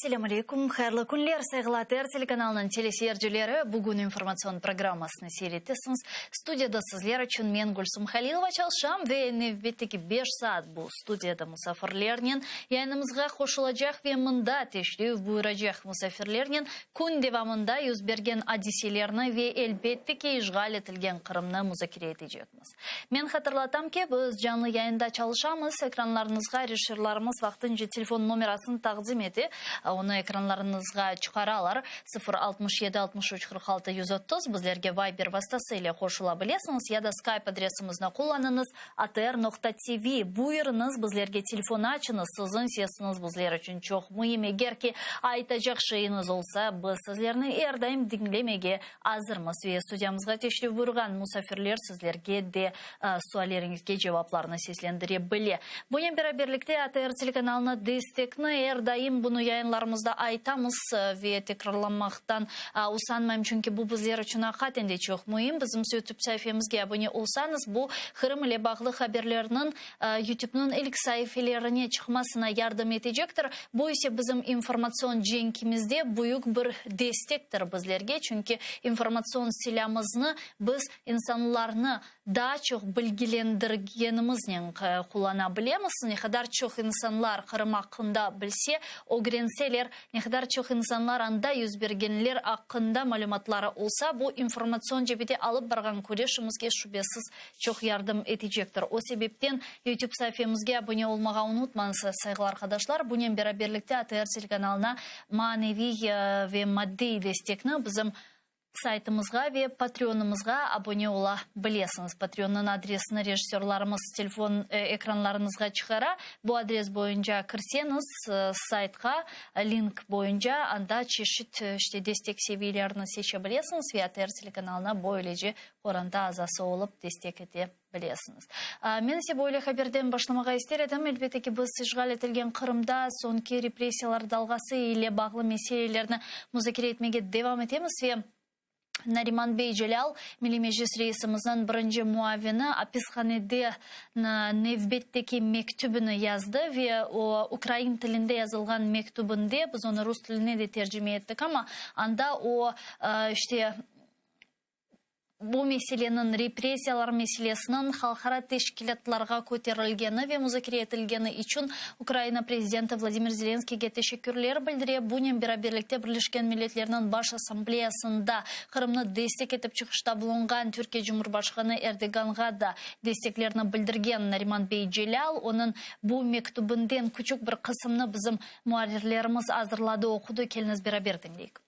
Selâm aleyküm, hayırlı künler, sayğılı ATR telekanalınıñ teleseyircileri! Bugün informatsion programmasını seyir etesiñiz. Studiyada sizler içün men, Gülsum Halilova, çalışam ve nevbetteki beş saat bu studiyada musafirlernen yayınımızğa qoşulacaq ve mında teşrif buyuracaq musafirlernen kün devamında yüz bergen adiselerni ve, elbette ki, işğal etilgen Qırımnı muzakere etecekmiz. Men hatırlatam ki, biz canlı yayında çalışamız, ekranlarıñızğa rejissörlarımız vaqtınca telefon nomerasını taqdim ete, onı ekranlarıñızğa çıqaralar, 0 67 63 46 130, bizlerge Viber vastası ile qoşula bilesiñiz ya da Skype adresimizni qullanıñız, atr noqta tv. Buyurıñız, bizlerge telefon açıñız, siziñ sesiñiz bizler içün çoq müim, eger ki aytacaq şeyiñiz olsa, biz sizlerni er daim diñlemege Azırmız ve studiyamızğa teşrif buyurğan musafirler sizlerge de sualleriñizge cevaplarnı seslendire bile. Bunen beraberlikte ATR telekanalına destekni er daim bunı yayınlarımızda aytamız ve tekrarlanmaqtan usanmayım, çünki bu bizler içün aqiqaten de çoq müim. Bizim YouTube saifemizge abone olsañız, bu Qırım ile bağlı haberlerniñ YouTube'nıñ ilk saifelerine çıqmasına yardım etecektir. Bu ise bizim informatsion cenkimizde büyük bir destektir bizlerge, çünki informatsion silâmıznı biz insanlarnı daa çoq bilgilendirgenimiznen qullana bilemiz. Ne qadar çoq insanlar Qırım aqqında bilse, ögrenseler, ne qadar çoq insanlar anda yüz bergenler aqqında malümatları olsa, bu informatsion cebede alıp barğan küreşimizge şübesiz çoq yardım etecektir. O sebepten YouTube saifemizge abone olmağa unutmañız, sayğılı arqadaşlar. Bunen beraberlikte ATR telekanalına maneviy ve maddiy destekni bizim saytımızğa ve Patreonımızğa abone ola bilesiñiz. Patreonnıñ adresini rejissörlarımız telefon ekranlarıñızğa çıqara. Bu adres boyunca kirseñiz, saytqa, link boyunca anda çeşit, işte, destek seviyelerini seçe bilesiñiz ve ATR telekanalına böylece Qoranta azası olıp destek ete bilesiñiz. Men ise böyle haberden başlamağa ister edim. Elbette ki, biz işğal etilgen Qırımda soñki repressiyalar dalğası ile bağlı meselelerni muzakere etmege devam etemiz ve Nariman bey Celâl, Milliy Meclis reisimizniñ birinci muavini, apishanede nevbetteki mektübini yazdı ve o, ukrain tilinde yazılğan mektübinde, biz onı rus tiline de tercime ettik, amma anda o, işte, Bu meseleniñ, repressiyalar meselesiniñ halqara teşkilâtlarğa köterilgeni ve muzakere etilgeni içün Ukraina prezidenti Vladimir Zelenskiyge teşekkürler bildire. Bunen beraberlikte Birleşken Milletlerniñ Baş Assambleyasında Qırımnı destek etip çıqışta bulunğan Türkiye Cumhurbaşqanı Erdoğanğa da desteklerini bildirgen Nariman bey Celâl, onıñ bu mektübinden küçük bir qısımnı bizim muarrirlerimiz azırladı, oqudı. Keliñiz beraber diñleyik.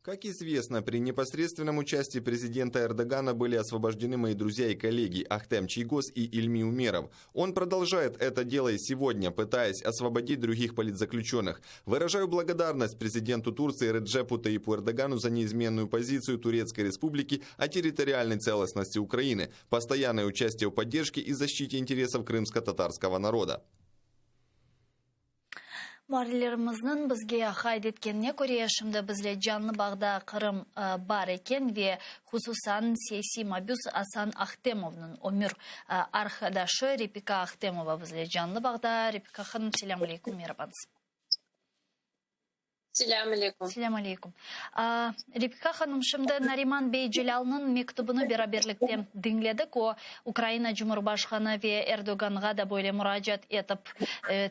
Как известно, при непосредственном участии президента Эрдогана были освобождены мои друзья и коллеги Ахтем Чийгоз и Ильми Умеров. Он продолжает это дело и сегодня, пытаясь освободить других политзаключенных. Выражаю благодарность президенту Турции Реджепу Таипу Эрдогану за неизменную позицию Турецкой Республики о территориальной целостности Украины, постоянное участие в поддержке и защите интересов крымско-татарского народа. Muarrirlerimizniñ bizge qayd etkenine köre, şimdi bizle canlı bağda Qırım bar eken ve hususan siyasiy mabüs Asan Ahtemovnıñ ömür arqadaşı Repika Ahtemova bizle canlı bağda. Repika hanım, selâm aleyküm, merabañız. Selâm aleyküm. Selâm aleyküm. Repika hanım, şimdi Nariman bey Celâlnıñ mektübini beraberlikte diñledik. O, Ukraina Cumhurbaşqanı ve Erdoğanğa da böyle muracaat etip,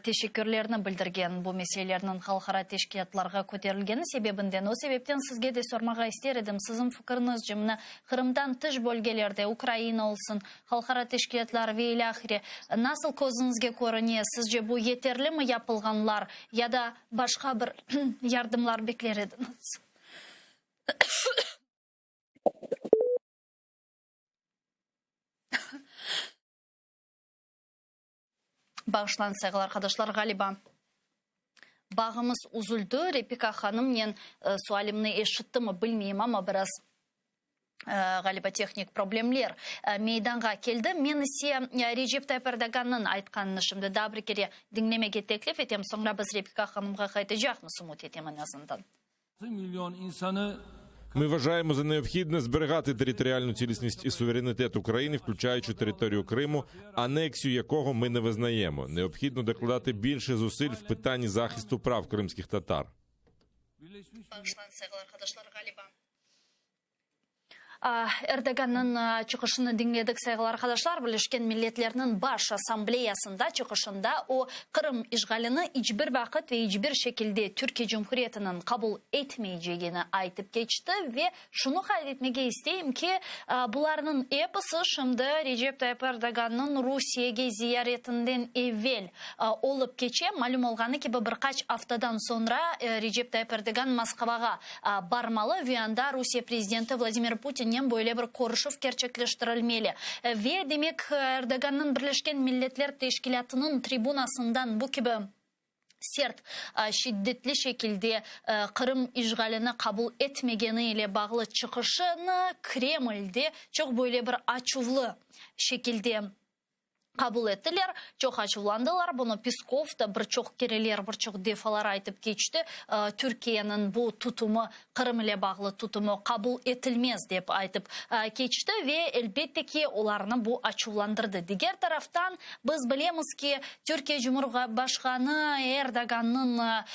teşekkürlerini bildirgen, bu meselelerniñ halqara teşkilâtlarğa köterilgeni sebebinden. O sebepten sizge de sormağa ister edim, siziñ fikiriñizce, mına, Qırımdan tış bölgelerde, Ukraina olsun, Halqara teşkilâtlar ve ilâhre, nasıl közüñizge körüne, sizce bu yeterlimi yapılğanlar ya da başqa bir yardımlar bekler ediñiz? Bağışlañız, sayğılı arqadaşlar, ğaliba, bağımız üzüldi. Repika hanımnen sualimni eşittimi bilmeyim, amma biraz, ğaliba, tehnik problemler meydanğa keldi. Men ise Recep Tayyip Erdogannıñ aytqanını şimdi daa bir kere diñlemege teklif etem, soñra biz Repika hanımğa qaytacaqmız, ümüt etem, eñ azından. Altı milyon insanı. Ми вважаємо за необхідне зберігати територіальну цілісність і суверенітет України, включаючи територію Криму, анексію якого ми не визнаємо. Необхідно докладати більше зусиль в питанні захисту прав кримських татар. Bağışlañ, sayğılı arqadaşlar, ğaliba. Erdogannıñ çıqışını diñledik, sayğılı arqadaşlar. Birleşken Milletlerniñ Baş Assambleyasında çıqışında o, Qırım işğalini iç bir vaqıt ve iç bir şekilde Türkiye Cumhuriyetiniñ qabul etmeycegini aytıp keçti ve şunı qayd etmege isteyim ki, bularnıñ episi şimdi Recep Tayyip Erdogannıñ Rusiyege ziyaretinden evel olıp keçe. Malüm olğanı kibi, bir qaç aftadan soñra Recep Tayyip Erdogan Moskvağa barmalı ve anda Rusiye prezidenti Vladimir Putinnen böyle bir körüşüv kerçekleştirilmeli. Ve, demek, Erdogannıñ Birleşken Milletler Teşkilâtınıñ tribunasından bu kibi sert, şiddetli şekilde Qırım işğalini qabul etmegeni ile bağlı çıqışını Kremlde çoq böyle bir açuvlı şekilde qabul ettiler, çoq açuvlandılar. Bunı Peskov da bir çoq kereler, bir çoq defalar aytıp keçti, Türkiyeniñ bu tutumı, Qırım ile bağlı tutumı qabul etilmez, dep aytıp keçti ve, elbette ki, olarnı bu açuvlandırdı. Diger taraftan, biz bilemiz ki, Türkiye Cumhurbaşqanı Erdogannıñ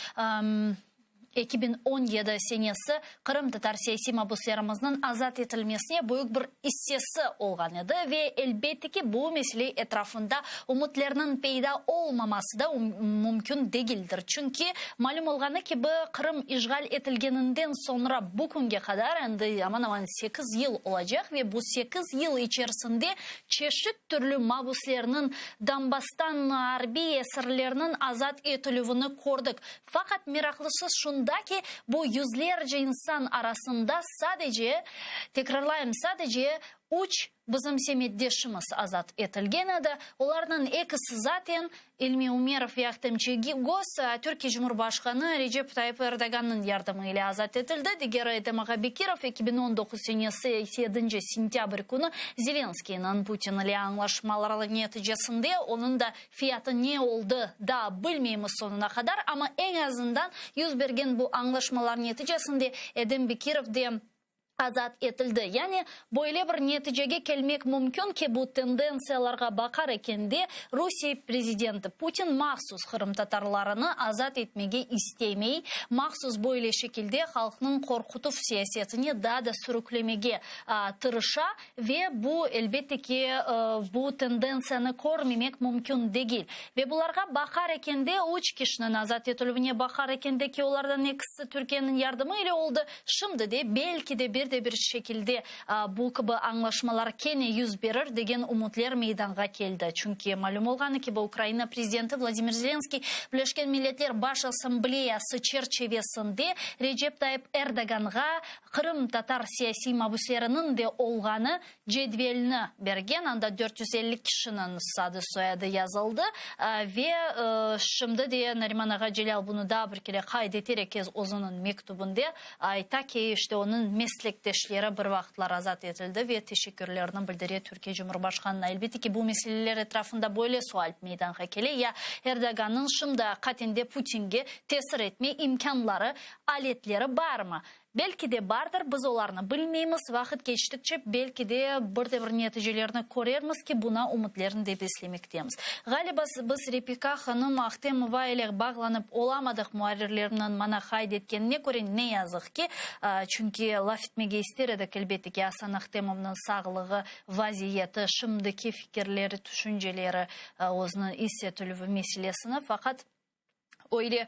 2017 senesi qırımtatar siyasiy mabuslerimizniñ azat etilmesine büyük bir issesi olğan edi ve, elbette ki, bu mesele etrafında ümütlerniñ peyda olmaması da mümkün degildir. Çünki, malüm olğanı kibi, Qırım işğal etilgeninden soñra bu künge qadar endi aman-aman sekiz yıl olacaq ve bu sekiz yıl içerisinde çeşit türlü mabuslerniñ, Donbasstan arbiy esirlerniñ azat etilüvini kördik. Faqat meraqlısı şunda ki, bu yüzlerce insan arasında sadece, tekrarlayım, sadece üç bizim semetdeşimiz azat etilgen edi. Olarnıñ ekisi zaten, İlmi Umerov ve Ahtem Çiygoz, Türkiye Cumhurbaşqanı Recep Tayyip Erdogannıñ yardımı ile azat etildi. Digeri Edem Ağabekirov 2019 senesi yedinci sentâbr künü Zelenskıynıñ Putin ile añlaşmaları neticesinde onıñ da Fiyatı ne oldı, daa bilmeymiz soñuna qadar, amma eñ azından yüz bergen bu añlaşmalar neticesinde Edem Bekirov de azat etildi. Yani, böyle bir neticege kelmek mümkün ki, bu tendentsiyalarğa baqar ekende, Rusiye prezidenti Putin mahsus qırımtatarlarını azat etmege istemey, mahsus böyle şekilde halqnıñ qorqutuv siyasetine daa da sürüklemege tırışa Ve bu, elbette ki, bu tendentsiyanı körmemek mümkün degil. Ve bularğa baqar ekende, üç kişiniñ azat etilüvine baqar ekende ki, olardan ekisi Türkiyeniñ yardımı ile oldı, şimdi de, belki de, bir de bir şekilde bu kibi añlaşmalar kene yüz berir degen ümütler meydanğa keldi. Çünki, malüm olğanı kibi, Ukraina prezidenti Vladimir Zelenskiy Birleşken Milletler Baş Assambleyası çerçivesinde Recep Tayyip Erdoğanğa Qırımtatar siyasiy mabüsleriniñ de olğanı cedvelni bergen, anda 450 kişiniñ sadı-soyadı yazıldı ve şimdi de Nariman ağa Celâl bunı daa bir kere qayd eterek özüniñ mektübinde ayta ki, işte onıñ meslekdeşleri bir vaqıtlar azat etildi ve teşekkürlerini bildire Türkiye Cumhurbaşqanına. Elbette ki, bu meseleler etrafında böyle sual meydanğa kele, ya Erdogannıñ şimdi aqiqaten de Putinge tesir etme imkânları, aletleri barmı? Belki de bardır, biz olarnı bilmeymiz, vaqıt keçtikçe belki de bir de bir neticelerni körermiz ki, buna ümütlerni de beslemektemiz. Ğaliba, biz Repika hanım Ahtemova ile bağlanıp olamadıq, muarrirlerniñ maña qayd etkenine köre, ne yazıq ki, çünki laf etmege ister edik, elbette ki, Asan Ahtemovnıñ sağlığı, vaziyeti, şimdiki fikirleri, tüşünceleri, özüniñ is etilüvi meselesini, faqat. Öyle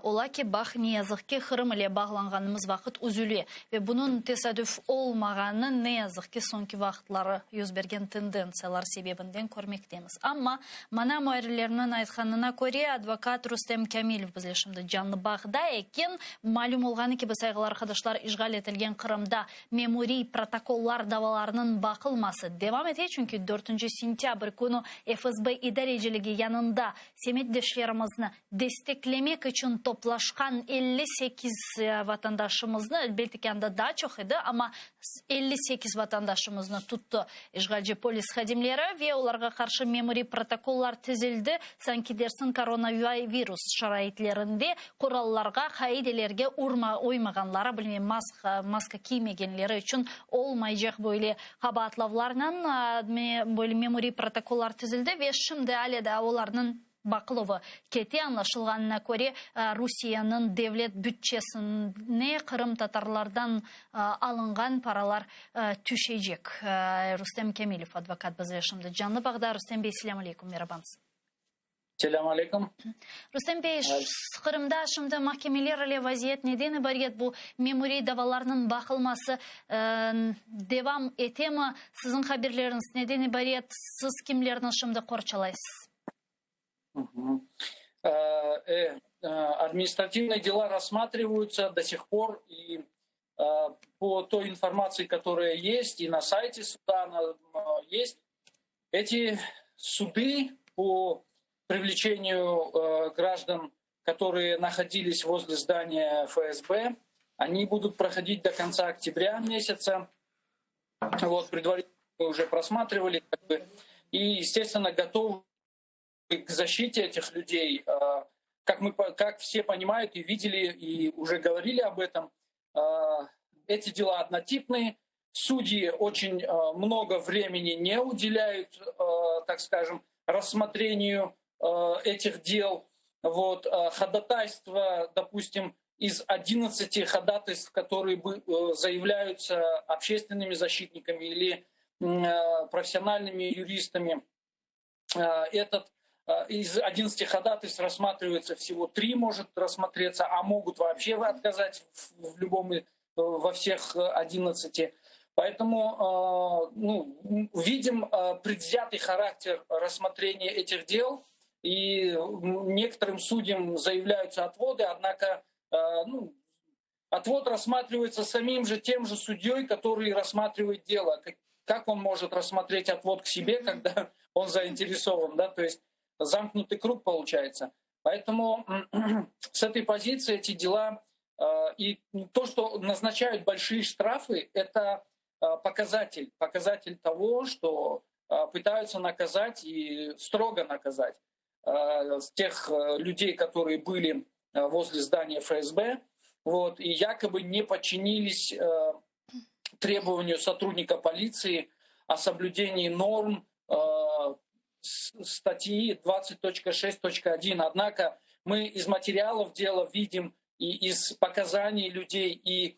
ola ki, bağ, ne yazıq ki, Qırım ile bağlanğanımız vaqıt üzüle ve bunıñ tesadüf olmağanını, ne yazıq ki, soñki vaqıtları yüz bergen tendentsiyalar sebebinden körmektemiz. Amma, mana muarrirlerniñ aytqanına köre, advokat Rustem Kâmilev bizle şimdi canlı bağda eken. Malüm olğanı kibi, sayğılı arqadaşlar, işğal etilgen Qırımda memuriy protokollar davalarınıñ baqılması devam ete, çünki dörtünci sentâbr künü FSB idareciligi yanında Semetdeşlerimizni desteklemek. Desteklemek içün toplaşqan 58 vatandaşımıznı, elbette ki, anda daa çoq edi, amma 58 vatandaşımıznı tuttı işğalci polis hadimleri ve olarğa qarşı memuriy protokollar tizildi, sanki dersiñ koronavirus şaraitlerinde qurallarğa, qaidelerge uymağanları, bilmem, maska kiymegenleri içün olmaycaq böyle qabaatlavlarnen böyle memuriy protokollar tizildi ve şimdi ale daa olarnıñ baqıluvı kete. Añlaşılğanına köre, Rusiyeniñ devlet bütçesine qırımtatarlardan alınğan paralar tüşecek. Rustem Kâmilev, advokat, bizle şimdi canlı bağda. Rustem bey, selâm aleyküm, merabañız. Selâm aleyküm. Rustem bey, Qırımda şimdi mahkemeler ile vaziyet neden ibaret? Bu memuriy davalarnıñ baqılması devam etemi? Siziñ haberleriñiz neden ibaret? Siz kimlerni şimdi qorçalaysız? Administrativные дела рассматриваются до сих пор, и по той информации, которая есть, и на сайте суда она есть, эти суды по привлечению граждан, которые находились возле здания ФСБ, они будут проходить до конца октября месяца. Вот, предварительно мы уже просматривали, как бы, и, естественно, готовы к защите этих людей. Как, мы, как все понимают и видели, и уже говорили об этом, эти дела однотипные, судьи очень много времени не уделяют, так скажем, рассмотрению этих дел. Вот, ходатайство, допустим, из 11 ходатайств, которые заявляются общественными защитниками или профессиональными юристами, этот из 11 ходатайств рассматривается всего 3, может рассмотреться, а могут вообще отказать в любом, во всех 11. Поэтому ну, видим предвзятый характер рассмотрения этих дел, и некоторым судьям заявляются отводы, однако ну, отвод рассматривается самим же тем же судьей, который рассматривает дело. Как он может рассмотреть отвод к себе, когда он заинтересован, да? То есть замкнутый круг получается. Поэтому с этой позиции эти дела и то, что назначают большие штрафы, это показатель, показатель того, что пытаются наказать и строго наказать тех людей, которые были возле здания ФСБ, вот, и якобы не подчинились требованию сотрудника полиции о соблюдении норм статьи 20.6.1. Однако мы из материалов дела видим и из показаний людей, и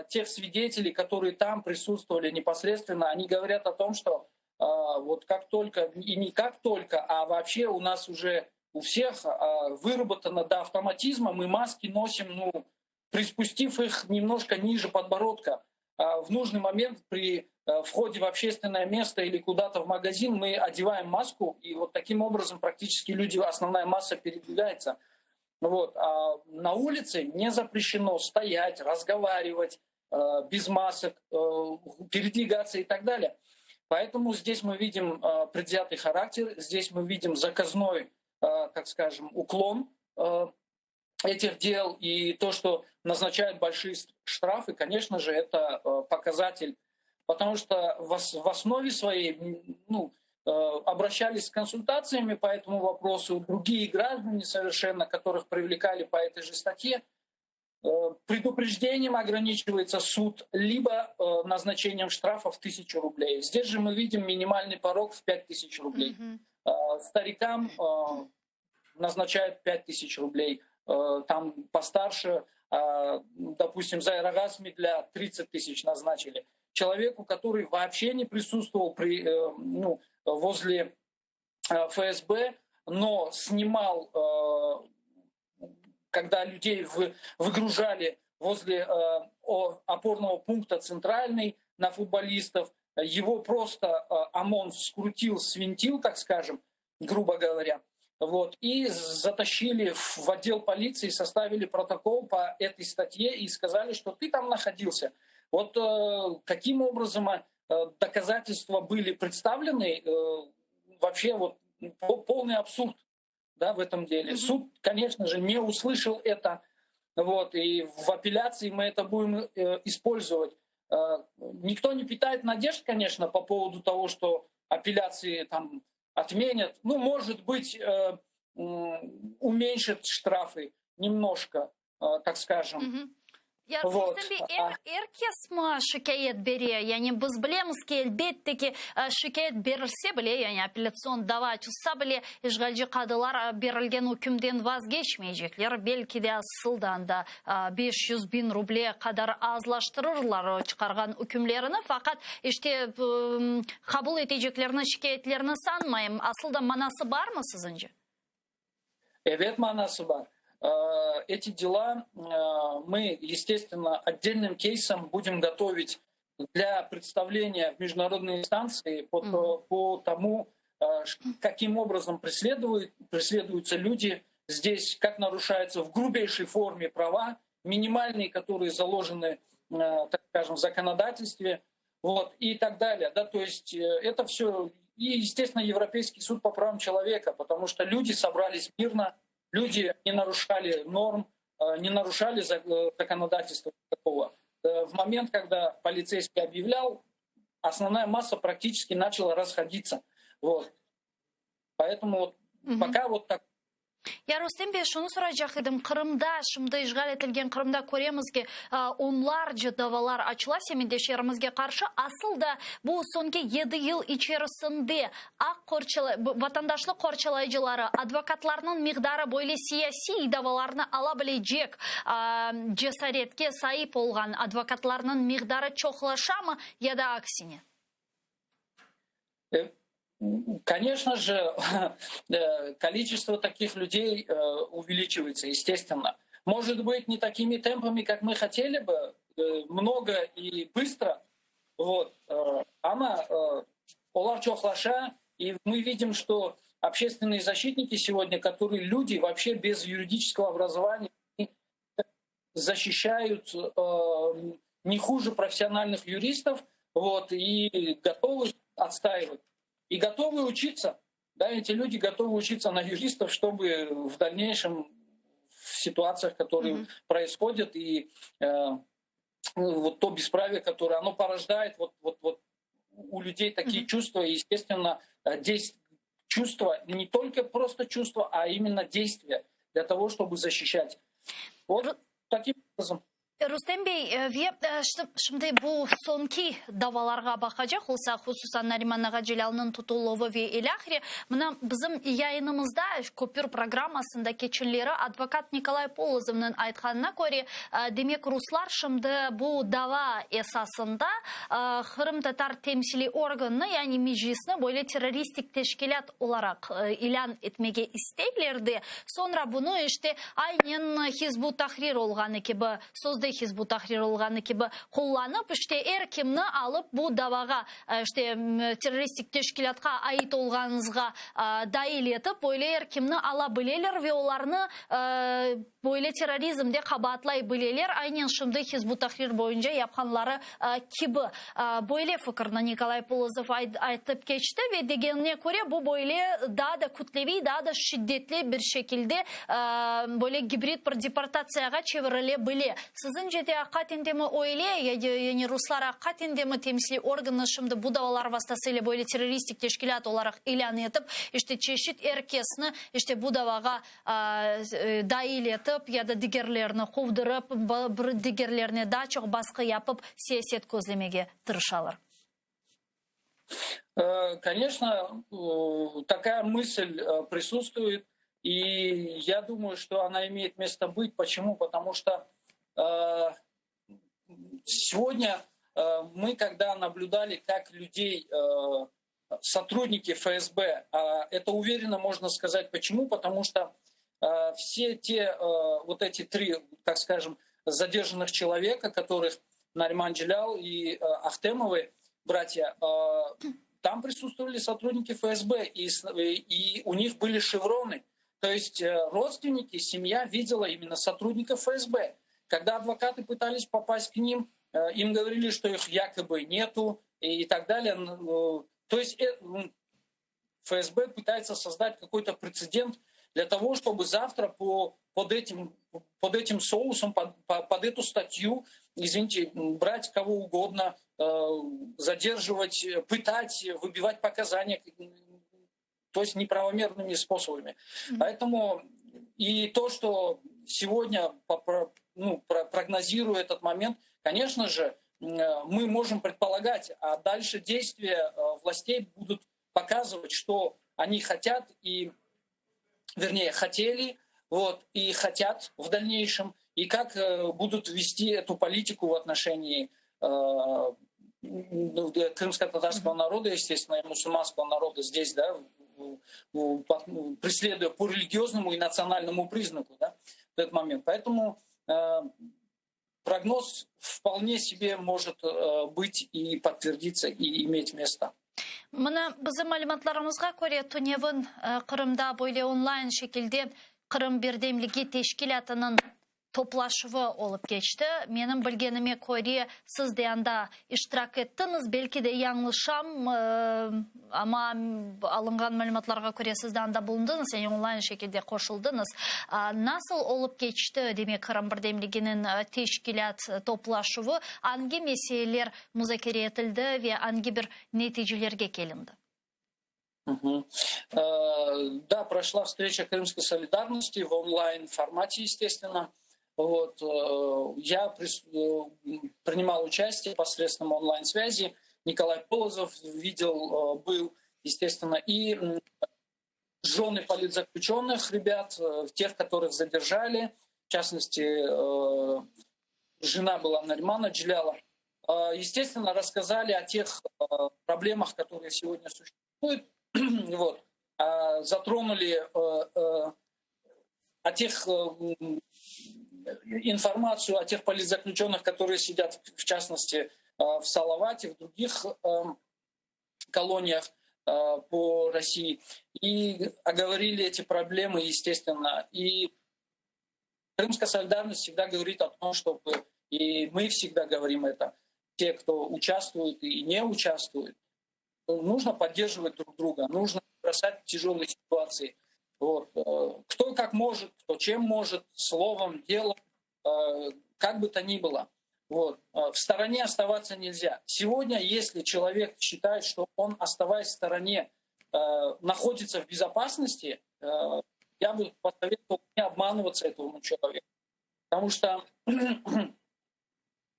тех свидетелей, которые там присутствовали непосредственно, они говорят о том, что вот как только, и не как только, а вообще у нас уже у всех выработано до автоматизма, мы маски носим, ну, приспустив их немножко ниже подбородка. В нужный момент при входе в общественное место или куда-то в магазин мы одеваем маску, и вот таким образом практически люди, основная масса передвигается. Вот. А на улице не запрещено стоять, разговаривать без масок, передвигаться и так далее. Поэтому здесь мы видим предвзятый характер, здесь мы видим заказной, так скажем, уклон этих дел. И то, что назначают большие штрафы, конечно же, это показатель. Потому что в основе своей, ну, обращались с консультациями по этому вопросу другие граждане совершенно, которых привлекали по этой же статье. Предупреждением ограничивается суд, либо назначением штрафа в 1000 рублей. Здесь же мы видим минимальный порог в 5000 рублей. Старикам назначают 5000 рублей. Там постарше, допустим, за Аэрогаз для 30 тысяч назначили. Человеку, который вообще не присутствовал при, ну, возле ФСБ, но снимал, когда людей выгружали возле опорного пункта «Центральный» на футболистов, его просто ОМОН скрутил, свинтил, так скажем, грубо говоря, вот, и затащили в отдел полиции, составили протокол по этой статье и сказали, что ты там находился. Вот каким образом доказательства были представлены, вообще вот полный абсурд. да, в этом деле. Суд, конечно же, не услышал это. Вот, и в апелляции мы это будем э, использовать. Э, никто не питает надежд, конечно, по поводу того, что апелляции там отменят. Ну, может быть, э, уменьшат штрафы немножко, так скажем. Ya Вот. Rustem bey, er, er kes mi şikâyet bere? Yani biz bilemiz ki, elbette ki, şikâyet berilse bile, yani apellâtsion dava açılsa bile, işğalci qadılar berilgen ükümden vazgeçmeycekler. Belki de asıldan da 500 biñ ruble qadar azlaştırırlar çıqarğan ükümlerini. Faqat işte qabul eteceklerini şikâyetlerini sanmayım. Asıl da manası barmı siziñce? Evet, manası bar. Эти дела мы, естественно, отдельным кейсом будем готовить для представления в международные инстанции по, по тому, каким образом преследуют, преследуются люди здесь, как нарушаются в грубейшей форме права, минимальные, которые заложены, так скажем, в законодательстве, вот, и так далее. Да, то есть это все, и, естественно, Европейский суд по правам человека, потому что люди собрались мирно, люди не нарушали норм, не нарушали законодательство такого. В момент, когда полицейский объявлял, основная масса практически начала расходиться. Вот. Поэтому вот пока вот так. Ya Rustem bey, şunı soracaq edim. Qırımda, şimdi işğal etilgen Qırımda köremiz ki, onlarca davalar açıla semetdeşlerimizge qarşı. Asıl da bu soñki 7 yıl içerisinde aq qorçala vatandaşlıq qorçalayıcıları, advokatlarnıñ miqdarı böyle siyasiy davalarnı ala bilecek cesaretke saip olğan advokatlarnıñ miqdarı çoqlaşamı ya da aksine? Конечно же, количество таких людей увеличивается, естественно. Может быть, не такими темпами, как мы хотели бы, много и быстро. Вот. Amma olar çoqlaşa, и мы видим, что общественные защитники сегодня, которые люди вообще без юридического образования, защищают не хуже профессиональных юристов, вот, и готовы отстаивать. И готовы учиться. Да, эти люди готовы учиться на юристов, чтобы в дальнейшем в ситуациях, которые происходят, и вот то бесправие, которое оно порождает вот, вот, вот у людей такие чувства, и, естественно, действ, чувства, не только просто чувства, а именно действия для того, чтобы защищать. Вот таким образом. Rustem bey, ve şimdi bu soñki davalarğa baqacaq olsaq, hususan Nariman Ağacelâlnıñ tutuluvı ve ilâhre, mına bizim yayınımızda Köpür programmasında keçenleri advokat Nikolay Polozovnıñ aytqanına köre, demek, ruslar şimdi bu dava esasında qırımtatar temsiliy organını, yani Meclisni böyle terroristik teşkilât olaraq ilân etmege isteyler de, soñra bunı işte aynen Hizb ut-Tahrir olğanı kibi, sözde Hizb ut-Tahrir olğanı kibi qullanıp, işte er kimni alıp bu davağa, işte terroristik teşkilâtqa ait olğanıñızğa dail etip, böyle er kimni ala bileler ve olarnı böyle terrorizmde qabaatlay bileler, aynen şimdi Hizb ut-Tahrir boyunca yapqanları kibi. Böyle fikirni Nikolay Polozov aytıp keçti ve degenine köre, bu böyle daa da kütleviy, daa da şiddetli bir şekilde böyle gibrid bir deportatsiyağa çevirile bile. Siziñce de aqiqaten demi öyle, yani ruslar aqiqaten demi temsiliy organnı şimdi bu davalar vastasıyla böyle terroristik teşkilât olaraq ilân etip, işte çeşit er kesni işte bu davağa dail etip ya da digerlerini quvdurıp, bir digerlerine daa çoq basqı yapıp siyaset közlemege tırışalar? Конечно, такая мысль присутствует, и я думаю, что она имеет место быть. Почему? Потому что сегодня мы, когда наблюдали, как людей сотрудники ФСБ, это уверенно можно сказать. Почему? Потому что все те, вот эти три, так скажем, задержанных человека, которых Нариман Джелял и Ахтемовы, братья, там присутствовали сотрудники ФСБ, и у них были шевроны. То есть родственники, семья видела именно сотрудников ФСБ. Когда адвокаты пытались попасть к ним, им говорили, что их якобы нету и так далее. То есть ФСБ пытается создать какой-то прецедент для того, чтобы э, Для того, чтобы завтра по, под, этим, под этим соусом, под, под эту статью, извините, брать кого угодно, э, задерживать, пытать, выбивать показания, то есть неправомерными способами. Mm-hmm. Поэтому и то, что сегодня ну, прогнозируя этот момент, конечно же, мы можем предполагать, а дальше действия э, властей будут показывать, что они хотят и, вернее, хотели, вот, и хотят в дальнейшем, и как э, будут вести эту политику в отношении э, ну, крымско-татарского народа, естественно, и мусульманского народа здесь, да, преследуя по религиозному и национальному признаку да, в этот момент. Поэтому э, прогноз вполне себе может э, быть и подтвердиться, и иметь место. Mına bizim malümatlarımızğa köre tünevin e, Qırımda böyle online şekilde Qırım birdemligi teşkilâtınıñ toplaşuvı olıp keçti. Menim bilgenime köre siz de anda iştirak ettiñiz, belki de yañlışam, e, amma alınğan malümatlarğa köre siz de anda bulundıñız, yani online şekilde qoşuldıñız. Nasıl olıp keçti, demek, Qırım birdemliginiñ e, teşkilât toplaşuvı, angi meseleler muzakere etildi ve angi bir neticelerge kelindi? Угу. Да, прошла встреча Крымской солидарности в онлайн формате, естественно. Вот, э, я э, принимал участие посредством онлайн-связи. Николай Полозов видел, был, естественно, и жены политзаключенных ребят, тех, которых задержали, в частности, жена была Наримана Джеляла. Естественно, рассказали о тех проблемах, которые сегодня существуют. Вот. Затронули о тех информацию о тех политзаключенных, которые сидят, в частности, в Салавате, в других колониях по России. И оговорили эти проблемы, естественно. И Крымская солидарность всегда говорит о том, чтобы, и мы всегда говорим это, те, кто участвует и не участвует, нужно поддерживать друг друга, нужно бросать в тяжелые ситуации. Вот. Э, кто как может, кто чем может, словом, делом, э, как бы то ни было. Вот. Э, в стороне оставаться нельзя. Сегодня, если человек считает, что он, оставаясь в стороне, находится в безопасности, я бы посоветовал не обманываться этому человеку. Потому что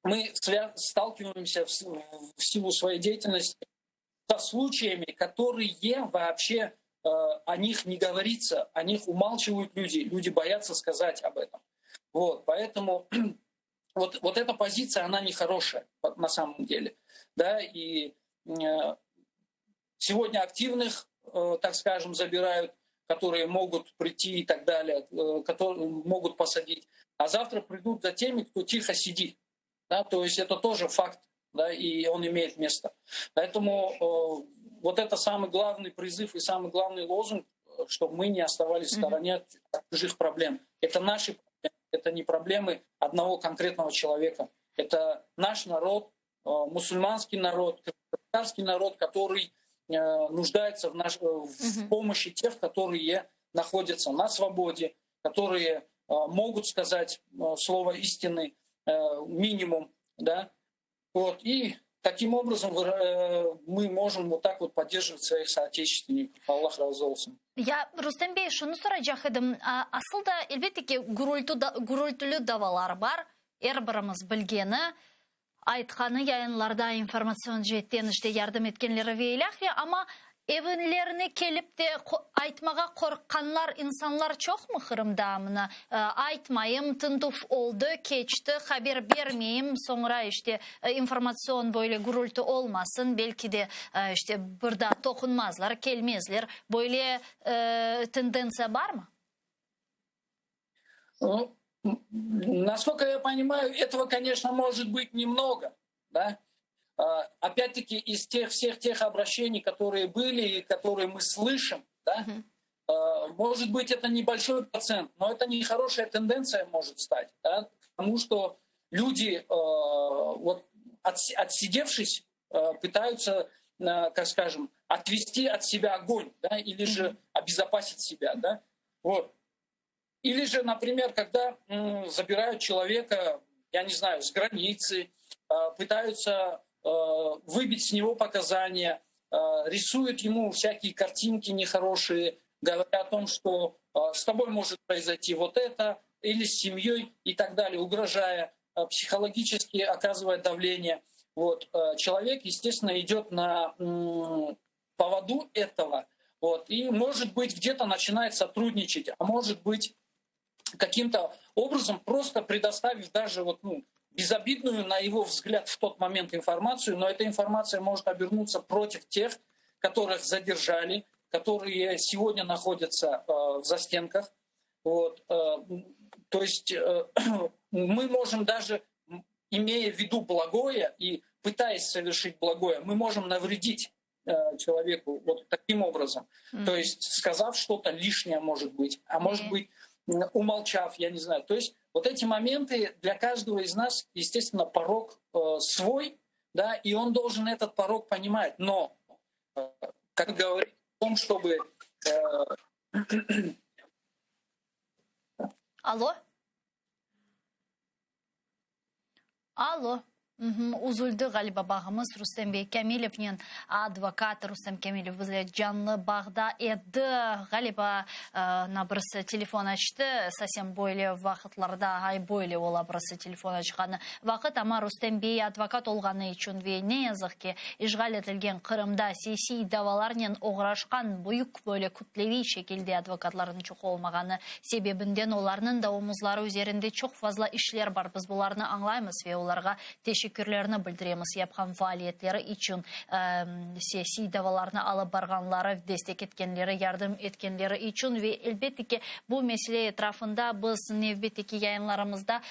мы сталкиваемся в силу своей деятельности со случаями, которые вообще э, о них не говорится, о них умалчивают люди, люди боятся сказать об этом. Вот, поэтому вот, вот эта позиция, она нехорошая на самом деле. Да, и э, сегодня активных, э, так скажем, забирают, которые могут прийти и так далее, которые могут посадить. А завтра придут за теми, кто тихо сидит. Да, то есть это тоже факт, да, и он имеет место. Поэтому э, вот это самый главный призыв и самый главный лозунг, чтобы мы не оставались в стороне от, от чужих проблем. Это наши проблемы, это не проблемы одного конкретного человека. Это наш народ, э, мусульманский народ, татарский народ, который э, нуждается в, наш, в помощи тех, которые находятся на свободе, которые э, могут сказать слово истины минимум, да, вот, и таким образом мы можем вот так вот поддерживать своих соотечественников. Allah razı olsun. Ya, Rustem bey, şunı soracaq edim. Asıl da, elbette ki, gürültüli davalar bar. Er birimiz bilgeni, aytqanı yayınlarda informatsion ceetten işte yardım etkenleri ve ilâhre, amma evlerine kelip de aytmağa qorqqanlar insanlar çoqmı Qırımda? Mına aytmayım, tintüv oldı, keçti, haber bermeyim, soñra işte informatsion böyle gürültü olmasın, belki de işte bir daa toqunmazlar, kelmezler. Böyle tendentsiya barmı? Ну, насколько я понимаю, этого, конечно, может быть немного, да? Опять-таки, из тех всех тех обращений, которые были и которые мы слышим, да, uh-huh. может быть, это небольшой процент, но это не хорошая тенденция может стать, да, потому что люди, вот, отсидевшись, пытаются, как скажем, отвести от себя огонь, да, или же обезопасить себя, да. Вот. Или же, например, когда забирают человека, я не знаю, с границы, пытаются выбить с него показания, рисуют ему всякие картинки нехорошие, говоря о том, что с тобой может произойти вот это, или с семьей и так далее, угрожая, психологически оказывая давление. Вот. Человек, естественно, идет на поводу этого, вот, и, может быть, где-то начинает сотрудничать, а может быть, каким-то образом просто предоставив даже вот, ну, безобидную, на его взгляд, в тот момент информацию, но эта информация может обернуться против тех, которых задержали, которые сегодня находятся э, в застенках. Вот. Э, то есть э, мы можем даже, имея в виду благое и пытаясь совершить благое, мы можем навредить э, человеку вот таким образом. Mm-hmm. То есть сказав что-то лишнее, может быть, а может mm-hmm. быть, умолчав, я не знаю. То есть вот эти моменты для каждого из нас, естественно, порог э, свой, да, и он должен этот порог понимать. Но, э, как говорить о том, чтобы... Э, Алло? Алло. Üzüldi ğaliba bağımız Rustem bey Kâmilevnen, advokat Rustem Kâmilev bizle canlı bağda edi. Ğaliba na birisi telefon açtı, esasen böyle vaqıtlarda ay böyle ola birisi telefon açqanı vaqıt, amma Rustem bey advokat olğanı içün ve ne yazıq ki işğal etilgen Qırımda siyasiy davalarnen oğraşqan büyük böyle kütleviy şekilde advokatlarnıñ çoq olmağanı sebebinden olarnıñ da omuzları üzerinde çoq fazla işler bar. Biz bularnı añlaymız ve olarğa teşekkürlerni bildiremiz yapqan faaliyetleri içün, siyasiy davalarnı alıp barğanları, destek etkenleri, yardım etkenleri içün ve elbette ki, bu mesele etrafında biz nevbetteki yayınlarımızda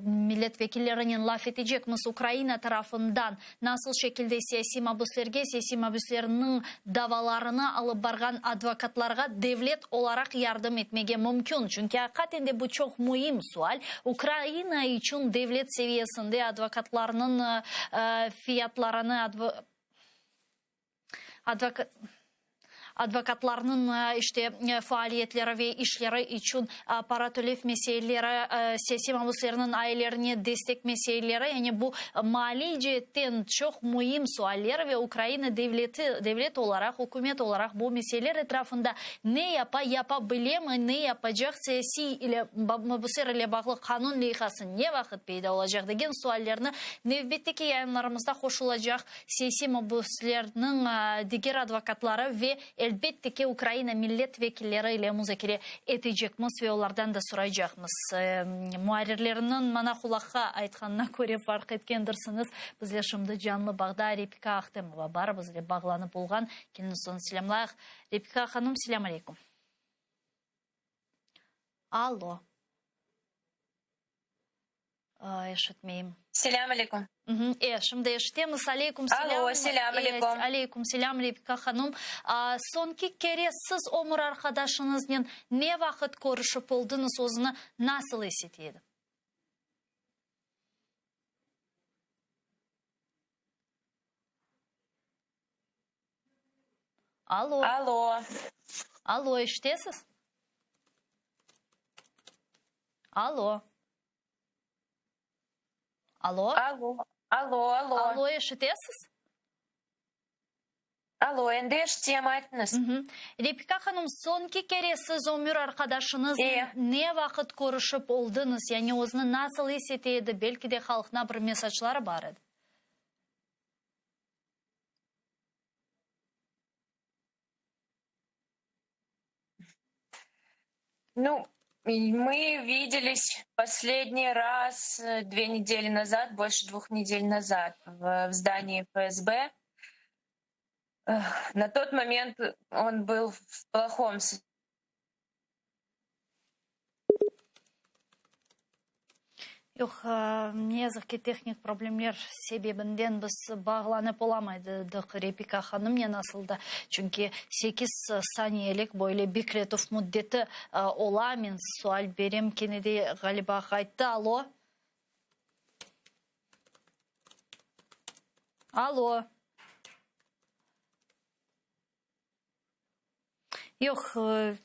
millet vekillerinen laf etecekmiz. Ukraina tarafından Nasıl şekilde siyasiy mabüslerge, siyasiy mabüslerniñ davalarını alıp barğan advokatlarğa devlet olaraq yardım etmege mümkün? Çünki aqiqaten de bu çoq müim sual. Ukraina içün devlet seviyesinde advokatlarnıñ fiyatlarını, Advokatlarnıñ işte faaliyetleri ve işleri içün para tölev meseleleri, siyasiy mabüslerniñ ailelerine destek meseleleri, yani bu maliy ceetten çoq müim sualler ve Ukraina devleti, devlet olaraq, ükümet olaraq bu meseleler etrafında ne yapa, yapa bilemi, ne yapacaq, siyasiy ile mabüsler ile bağlı qanun leyhası ne vaqıt peyda olacaq degen suallerni nevbetteki yayınlarımızda qoşulacaq Siyasiy mabüslerniñ diger advokatları ve, elbette ki, Ukraina millet vekilleri ile muzakere etecekmiz ve olardan da soraycaqmız. Muarrirlerniñ mana qulaqqa aytqanına köre farq etkendirsiñiz, bizler şimdi canlı bağda Repika Ahtemova bar, bizle bağlanıp olğan. Keliñiz onı selâmlayıq. Repika hanım, selâm aleyküm. Allo. Eşitmeyim. Selâm aleyküm. E, şimdi eşitemiz. Aleyküm selâm. Alo, selâm aleyküm. Aleyküm selâm, Repika hanım. Soñki kere siz ömür arqadaşıñıznen ne vaqıt körüşip oldıñız, özüni nasıl is ete edi? Alo. Alo. Alo, eşitesiz? Alo. Alo. Alo, alo, alo. Alo, eşitesiz? Alo, endi eşitem, aytıñız. Repika hanım, soñki kere siz ömür arqadaşıñıznen ne vaqıt körüşip oldıñız? Yani özüni nasıl is ete edi? Belki de halqına bir mesacları bar edi? Ну, мы виделись последний раз э, две недели назад, больше двух недель назад в, в здании ФСБ. На тот момент он был в плохом Yoq, ne yazıq ki, tehnik problemler sebebinden biz bağlanıp olamaydıq Repika hanımnen asıl da, çünki sekiz saniyelik böyle bekletüv müddeti ola. Men sual berem, kene de ğaliba qayttı. Alo? Alo? Yoq.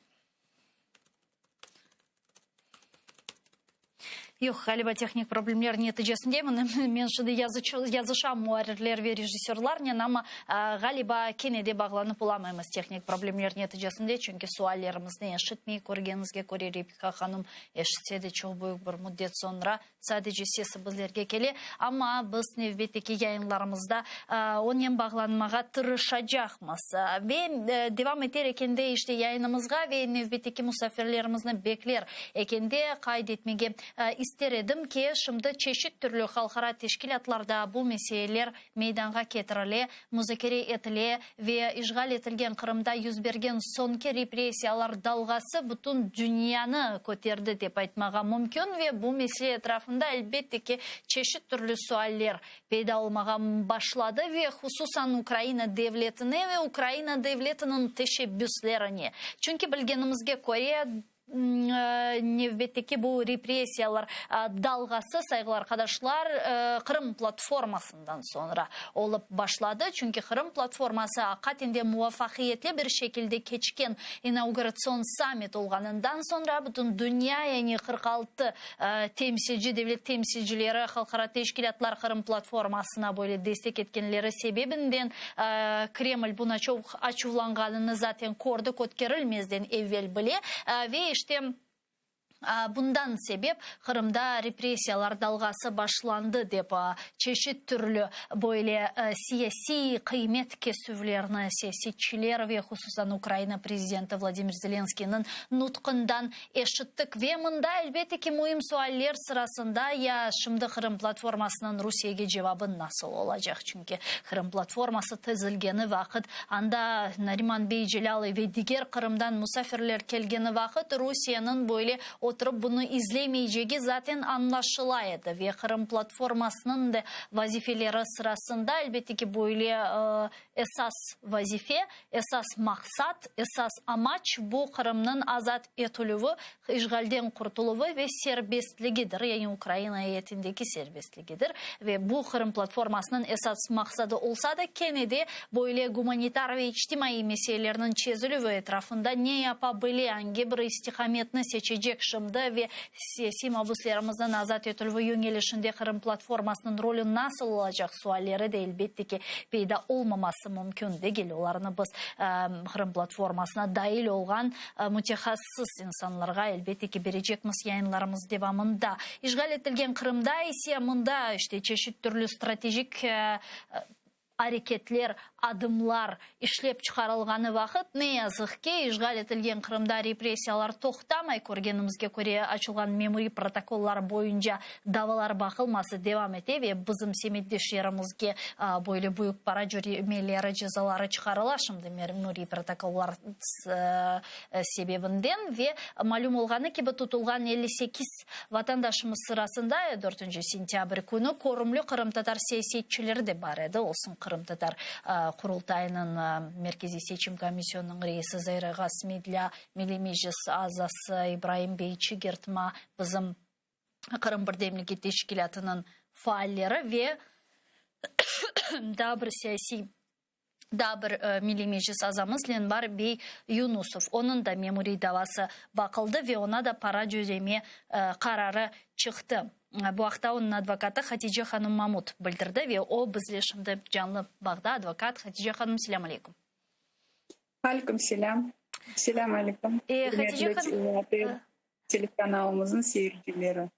Yoq, ğaliba tehnik problemler neticesinde, mına men şimdi yazışam muarrirler ve rejissörlarnen, amma ğaliba kene de bağlanıp olamaymız tehnik problemler neticesinde, çünki suallerimizni eşitmey, körgeniñizge köre Repika hanım eşitse de çoq büyük bir müddet soñra sadece sesi bizlerge kele, amma biz nevbetteki yayınlarımızda onen bağlanmağa tırışacaqmız. Ve devam eter ekende işte yayınımızğa ve nevbetteki musafirlerimizni bekler ekende qayd etmege ister edim ki, şimdi çeşit türlü halqara teşkilâtlarda bu meseleler meydanğa ketirile, muzakere etile ve işğal etilgen Qırımda yüz bergen soñki repressiyalar dalğası bütün dünyanı köterdi dep aytmağa mümkün ve bu mesele etrafında elbette ki, çeşit türlü sualler peyda olmağa başladı ve hususan Ukraina devletine ve Ukraina devletiniñ teşebbüslerine. Çünki bilgenimizge köre, nevbetteki bu repressiyalar dalğası, sayğılı arqadaşlar, Qırım platformasından soñra olıp başladı. Çünki Qırım platforması aqaten de muvafaqiyetli bir şekilde keçken inauguratsion sammit olğanından soñra bütün dünya, yani 46 temsilci, devlet temsilcileri, halqara teşkilâtlar Qırım platformasına böyle destek etkenleri sebebinden Kreml buna çoq açuvlanğanını zaten kördik ötkerilmezden evvel bile ve işte bundan sebep Qırımda repressiyalar dalğası başlandı dep çeşit türlü böyle siyasiy qıymet kesüvlerni siyasetçiler ve hususan Ukraina prezidenti Vladimir Zelenskıynıñ nutqından Eşittik ve mında, elbette ki, müim sualler sırasında, ya şimdi Qırım platformasınıñ Rusiyege cevabı nasıl olacaq? Çünki Qırım platforması tizilgeni vaqıt, anda Nariman bey Celâl ve diger Qırımdan musafirler kelgeni vaqıt, Rusiyeniñ böyle oturıp bunı izlemeycegi zaten añlaşıla edi ve Qırım platformasınıñ da vazifeleri sırasında, elbette ki, böyle Esas vazife, esas maqsat, esas amaç bu Qırımnıñ azat etilüvi, işğalden qurtuluvı ve serbestligidir, yani Ukraina eyetindeki serbestligidir. Ve bu Qırım platformasınıñ esas maqsadı olsa da, kene de böyle gumanitar ve içtimaiy meselelerniñ çezilüvi etrafında ne yapa bile, angi bir istiqametni seçecek şimdi ve siyasiy mabüslerimizniñ azat etilüvi yöñelişinde Qırım platformasınıñ rolü nasıl olacaq sualleri de elbette ki, peyda olmaması mümkün degil. Olarnı biz Qırım platformasına dail olğan mütehassıs insanlarğa elbette ki, berecekmiz yayınlarımız devamında. İşğal etilgen Qırımda ise mında işte çeşit türlü stratejik areketler, adımlar işlep çıqarılğanı vaqıt, ne yazıq ki, işğal etilgen Qırımda repressiyalar toqtamay, körgenimizge köre, açılğan memuriy protokollar boyunca davalar baqılması devam ete ve bizim semetdeşlerimizge böyle büyük para cöremeleri, cezaları çıqarıla şimdi memuriy protokollar sebebinden ve malüm olğanı kibi, tutulğan 58 Vatandaşımız sırasında dörtünci sentâbr künü körümli qırımtatar siyasetçileri de bar edi, olsun Qırımtatar Qurultayınıñ Merkeziy seçim komisyonınıñ reisi Zair ağa Smedlâ, Milliy Meclis azası İbraim bey Çigirtma, bizim Qırım birdemligi teşkilâtınıñ faalleri ve daa bir siyasiy Daa bir Milliy Meclis azamız Lenvar bey Yunusov, onıñ da memuriy davası baqıldı ve oña da para cöreme qararı çıqtı. Bu aqta onıñ advokatı Hatice hanım Mamut bildirdi ve o bizle şimdi canlı bağda. Advokat Hatice hanım, selâm aleyküm. Aleyküm selâm. Selâm aleyküm. Hatice hanım. Telekanalımıznıñ seyircileri.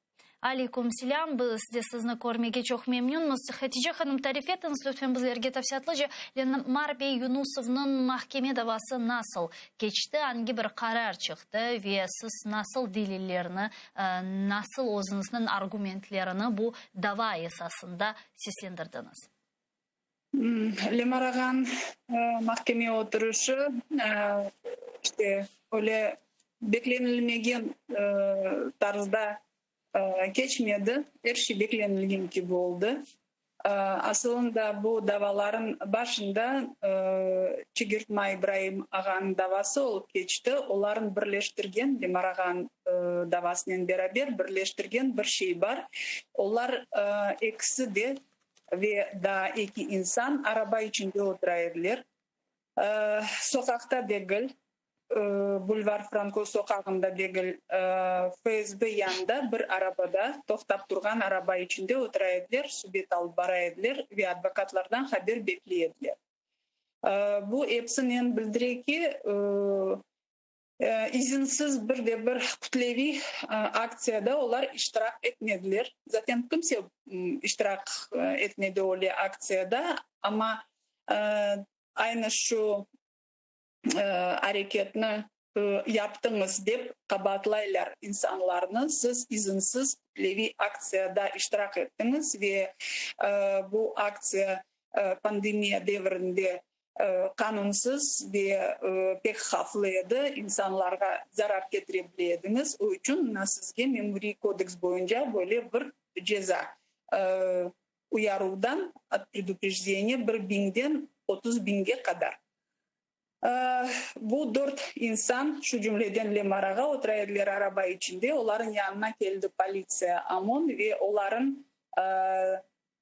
Aleyküm selâm, biz de sizni körmege çoq memnünmiz. Hatice hanım, tarif etiñiz lütfen bizlerge tafsilâtlıca, Lenmar bey Yunusovnıñ mahkeme davası nasıl keçti, angi bir qarar çıqtı ve siz nasıl delillerni, nasıl özüñizniñ argumentlerini bu dava esasında seslendirdiñiz? Lemar ağanıñ mahkeme oturışı işte öyle beklenilmegen tarzda keçmedi, er şey beklenilgen kibi oldı. Asılında bu davaların başında Çigirtma İbraim ağanıñ davası olıp keçti. Olarnı birleştirgen, Lemar ağanıñ davasınen beraber birleştirgen bir şey bar. Olar ekisi de ve daa eki insan araba içinde otura ediler. Soqaqta degil. Bulvar Franko soqağında degil, FSB yanında bir arabada, toqtap turğan araba içinde otura ediler, subet alıp bara ediler ve advokatlardan haber bekley ediler. Bu episi neni bildire ki, izinsiz bir de bir kütleviy aktsiyada olar iştirak etmediler. Zaten kimse iştirak etmedi öyle aktsiyada, amma aynı şu areketni yaptıñız dep qabaatlaylar insanlarnı, siz izinsiz kütleviy aktsiyada iştirak ettiñiz ve bu aktsiya pandemiya devrinde qanunsız ve pek havflı edi, insanlarğa zarar ketire bile ediñiz, o içün mına sizge memuriy kodeks boyunca böyle bir ceza, uyaruvdan, ot preduprejdeniya, bir biñden 30 biñge qadar. Bu dört insan, şu cümleden Lemar ağa, otura ediler araba içinde, olarıñ yanına keldi politsiya, OMON ve olarıñ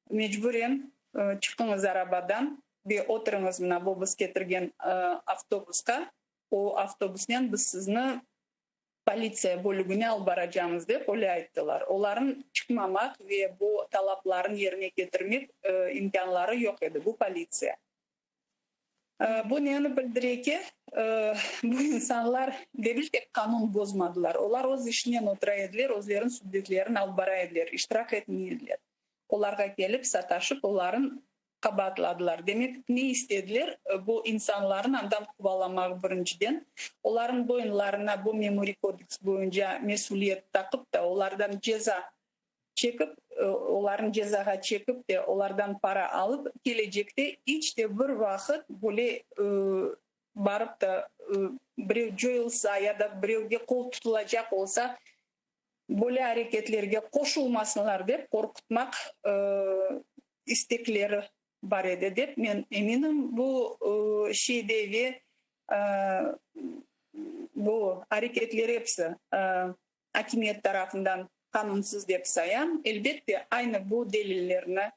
mecburen çıqıñız arabadan ve oturıñız mına bu biz ketirgen avtobusqa, o avtobusnen biz sizni politsiya bölügine alıp baracamız, dep öyle ayttılar. Olarıñ çıqmamaq ve bu talaplarını yerine ketirmek imkânları yoq edi, bu politsiya. Bu neni bildire ki, bu insanlar degil tek qanun bozmadılar, olar öz işinen otura ediler, özleriniñ subetlerini alıp bara ediler, iştirak etmey ediler. Olarğa kelip sataşıp, olarnı qabaatladılar. Demek, ne istediler? Bu insanlarnı andan quvalamaq birinciden, olarnıñ boyunlarına bu memuriy kodeks boyunca mesüliyet taqıp da, olardan ceza çekip, olarnı cezağa çekip de, olardan para alıp, kelecekte iç de bir vaqıt böyle barıp da birev coyulsa ya da birevge qol tutulacaq olsa, böyle areketlerge qoşulmasınlar dep qorqutmaq istekleri bar edi, dep men eminim. Bu şeyde ve bu areketler episi akimiyet tarafından qanunsız dep sayam. Elbette, aynı bu delillerni,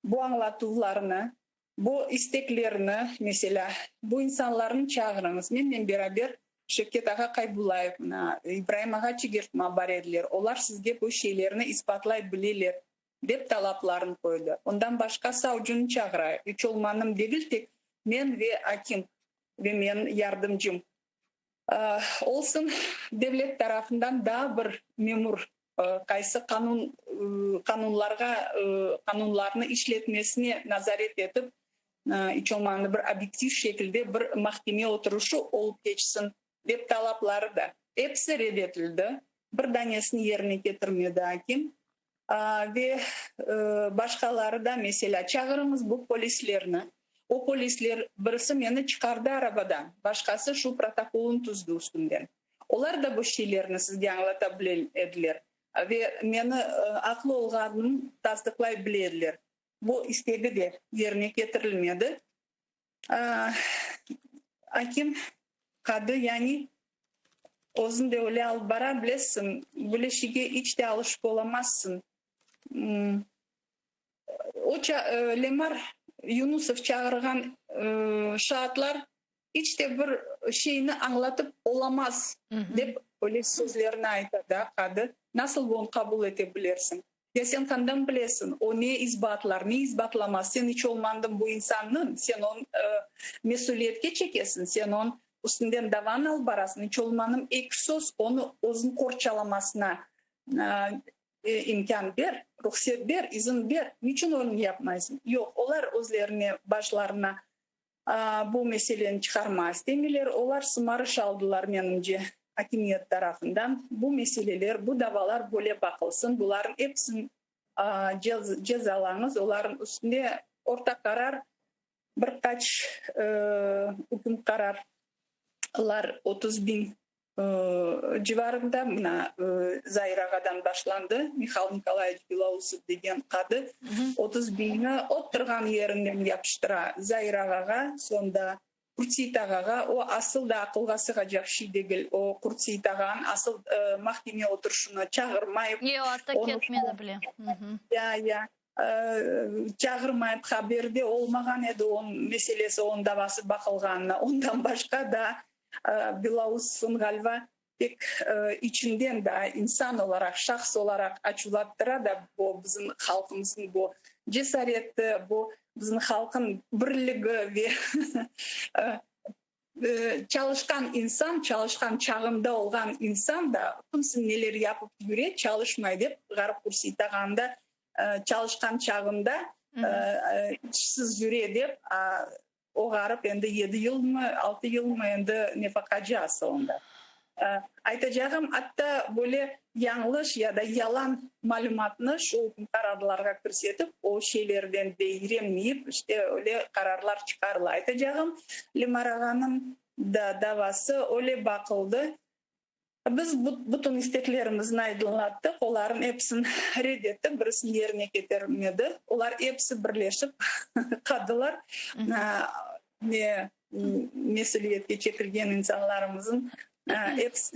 bu añlatuvlarnı, bu isteklerni, meselâ, bu insanlarnı çağırıñız, mennen beraber Şevket ağa Qaybullayev, mına, İbraim ağa Çegertma bar ediler, olar sizge bu şeylerni isbatlay bileler, dep talaplarını qoydı. Ondan başqa savcını çağırayıq, iç olmanım degil tek men ve akim ve menim yardımcım. Olsun, devlet tarafından daa bir memur qaysı qanun qanunlarğa qanunlarnı işletmesine nazaret etip, iç olmağanda bir obyektiv şekilde bir mahkeme oturışı olıp keçsin, dep talapları da episi red etildi. Bir danesini yerine ketirmedi akim. Ve başqaları da, meselâ, çağırıñız bu polislerni. O polisler, birisi meni çıqardı arabadan, başqası şu protokolnı tüzdi üstümden. Olar da bu şeylerni sizge añlata bile ediler ve meni aqlı olğanımnı tasdıqlay bile ediler. Bu istegi de yerine ketirilmedi. Akim, qadı, yani özüñ de öyle alıp bara bilesiñ, böyle şeyge iç de alışıp olamazsıñ. O Lemar Yunusov çağırğan şaatlar iç de bir şeyni añlatıp olamaz, dep öyle sözlerni ayta da qadı. Nasıl bunı qabul ete bilersiñ? Ya sen qandan bilesiñ, o ne isbatlar, ne isbatlamaz? Sen iç olmandıñ bu insannıñ, sen onı mesüliyetke çekesiñ, sen onıñ üstünden davanı alıp barasıñ, iç olmanım eki söz onı özüni qorçalamasına imkân ber, ruhset ber, izin ber. Niçün onı yapmaysıñ? Yoq, olar özlerine, başlarına Bu meseleni çıqarmağa istemeyler. Olar sımarış aldılar, menimce, akimiyet tarafından. Bu meseleler, bu davalar böyle baqılsın, bularnıñ episini cezalañız, olarnıñ üstünde orta qarar, bir qaç üküm qararlar 30 biñ civarında, mına, Zair ağadan başlandı, Mihail Nikolayeviç Belousov degen qadı 30 biñni oturğan yerinden yapıştıra Zair ağağa, soñda Qurtseit ağağa, o asıl da aqılğa sığacaq şey degil, o Qurtseit ağanıñ asıl mahkeme oturışına çağırmayıp. Yoq, atta ketmedi bile. Ya, ya. Çağırmayıp, haberi de olmağan edi onıñ meselesi, onıñ davası baqılğanına. Ondan başqa da. Belousovnıñ, ğaliba, pek içinden da insan olaraq, şahs olaraq açuvlattıra da bu bizim halqımıznıñ bu cesareti, bu bizim halqıñ birligi ve çalışqan insan, çalışqan çağında olğan insan da kimsin neler yapıp yüre, çalışmay dep Ğarp Kursiytağanda çalışqan çağında işsiz yüre dep, o ğarip endi yedi yılmı, altı yılmı endi nefaqacı asılında. Aytacağım, atta böyle yañlış ya da yalan malümatnı şu üküm qararlarğa kirsetip, o şeylerden de irenmeyip, işte öyle qararlar çıqarıla. Aytacağım, Lemar ağanıñ da davası öyle baqıldı. Biz bütün isteklerimizni aydınlattıq, olarnıñ episini red etti, birisini yerine ketirmedi. Olar episi birleşip qadılar ne mesüliyetke çekilgen insanlarımıznıñ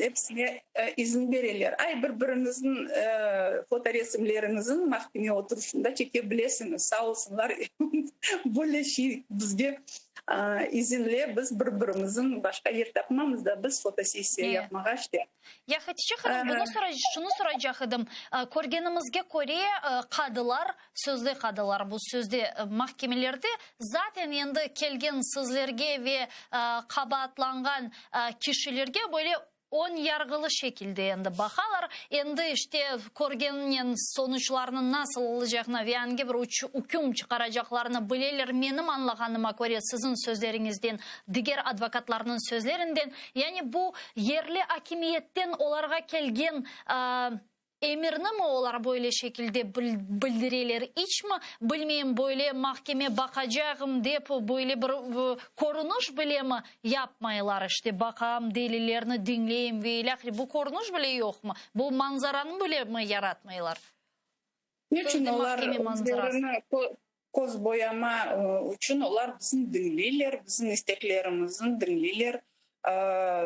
episine izin bereler. Ay, bir-biriñizniñ fotoresimleriñizni mahkeme oturışında çeke bilesiñiz, sağ olsunlar, böyle şey bizge İzinle biz bir-birimizin başqa yer tapmamız da, biz fotosessiya yapmağa işte. Ya Hatice hanım, bunı şunı soracaq edim, körgenimizge köre, qadılar, sözde qadılar, bu sözde mahkemelerde zaten endi kelgen sizlerge ve qabaatlanğan kişilerge böyle Ön yarğılı şekilde endi baqalar, endi işte körgeninen sonuçlarnıñ nasıl olacağını ve angi bir üküm çıqaracaqlarını bileler, menim añlağanıma köre, siziñ sözleriñizden, diger advokatlarnıñ sözlerinden, yani bu yerli akimiyetten olarğa kelgen Emirni mi olar böyle şekilde bildireler iç mi, bilmeyim, böyle mahkeme baqacağım dep böyle bir körüniş bile mi yapmaylar, işte baqam, delillerni diñleyim ve ilâhre, bu körüniş bile yoqmı, bu manzaranı bile mi yaratmaylar? Niçün olar özlerini köz boyama içün olar bizni diñleyler, bizim isteklerimizni diñleyler,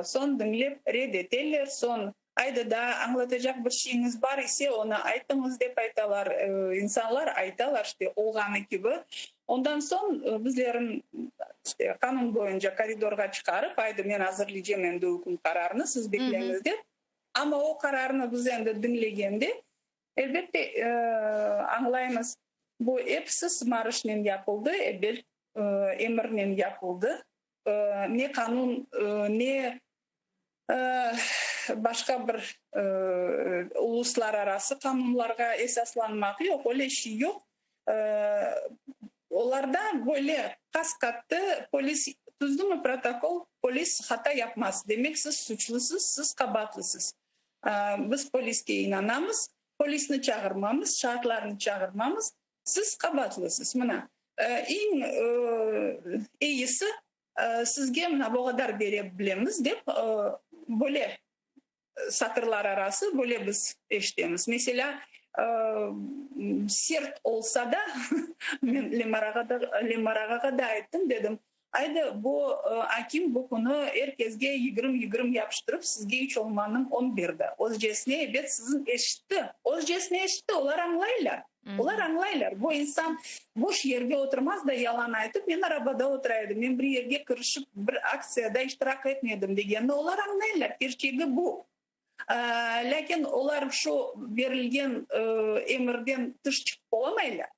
soñ diñlep red eteler, soñ Ayda, daa añlatacaq bir şeyiñiz bar ise, onı aytıñız, dep aytalar. İnsanlar aytalar, işte, olğanı kibi. Ondan soñ bizlerin, işte, qanun boyunca koridorğa çıqarıp, ayda, men azırlaycam endi üküm qararını, siz bekleñiz, dep. Amma o qararnı biz endi diñlegende, elbette, añlaymız, bu episi sımarışnen yapıldı, ebet, emirnen yapıldı. Ne qanun, ne başqa bir uluslararası qanunlarğa esaslanmaq yoq, öyle şey yoq. Olarda böyle qas-qattı polis tüzdümi protokol, polis hata yapmaz, demek siz suçlısız, siz qabaatlısız. Biz poliske inanamız, polisni çağırmamız, şaatlarnı çağırmamız, siz qabaatlısız. Mına, eñ eyisi Sizge mına bu qadar bere bilemiz, dep, böyle satırlar arası böyle biz eşitemiz. Meselâ, sert olsa da, men Lemar ağağa da ayttım, dedim, ayda, bu akim bu künü er kesge 20-20 yapıştırıp, sizge iç olmanıñ on berdi. Özcesine, ebet, siziñ eşitti. Özcesine eşitti, olar añlaylar. Olar añlaylar, bu insan boş yerde oturmaz da yalan aytıp, men arabada otura edim, men bir yerge kirişip, bir aktsiyada iştirak etmedim degenini olar añlaylar, kerçegi bu. Lâkin olar şu berilgen emirden tış çıqıp olamaylar.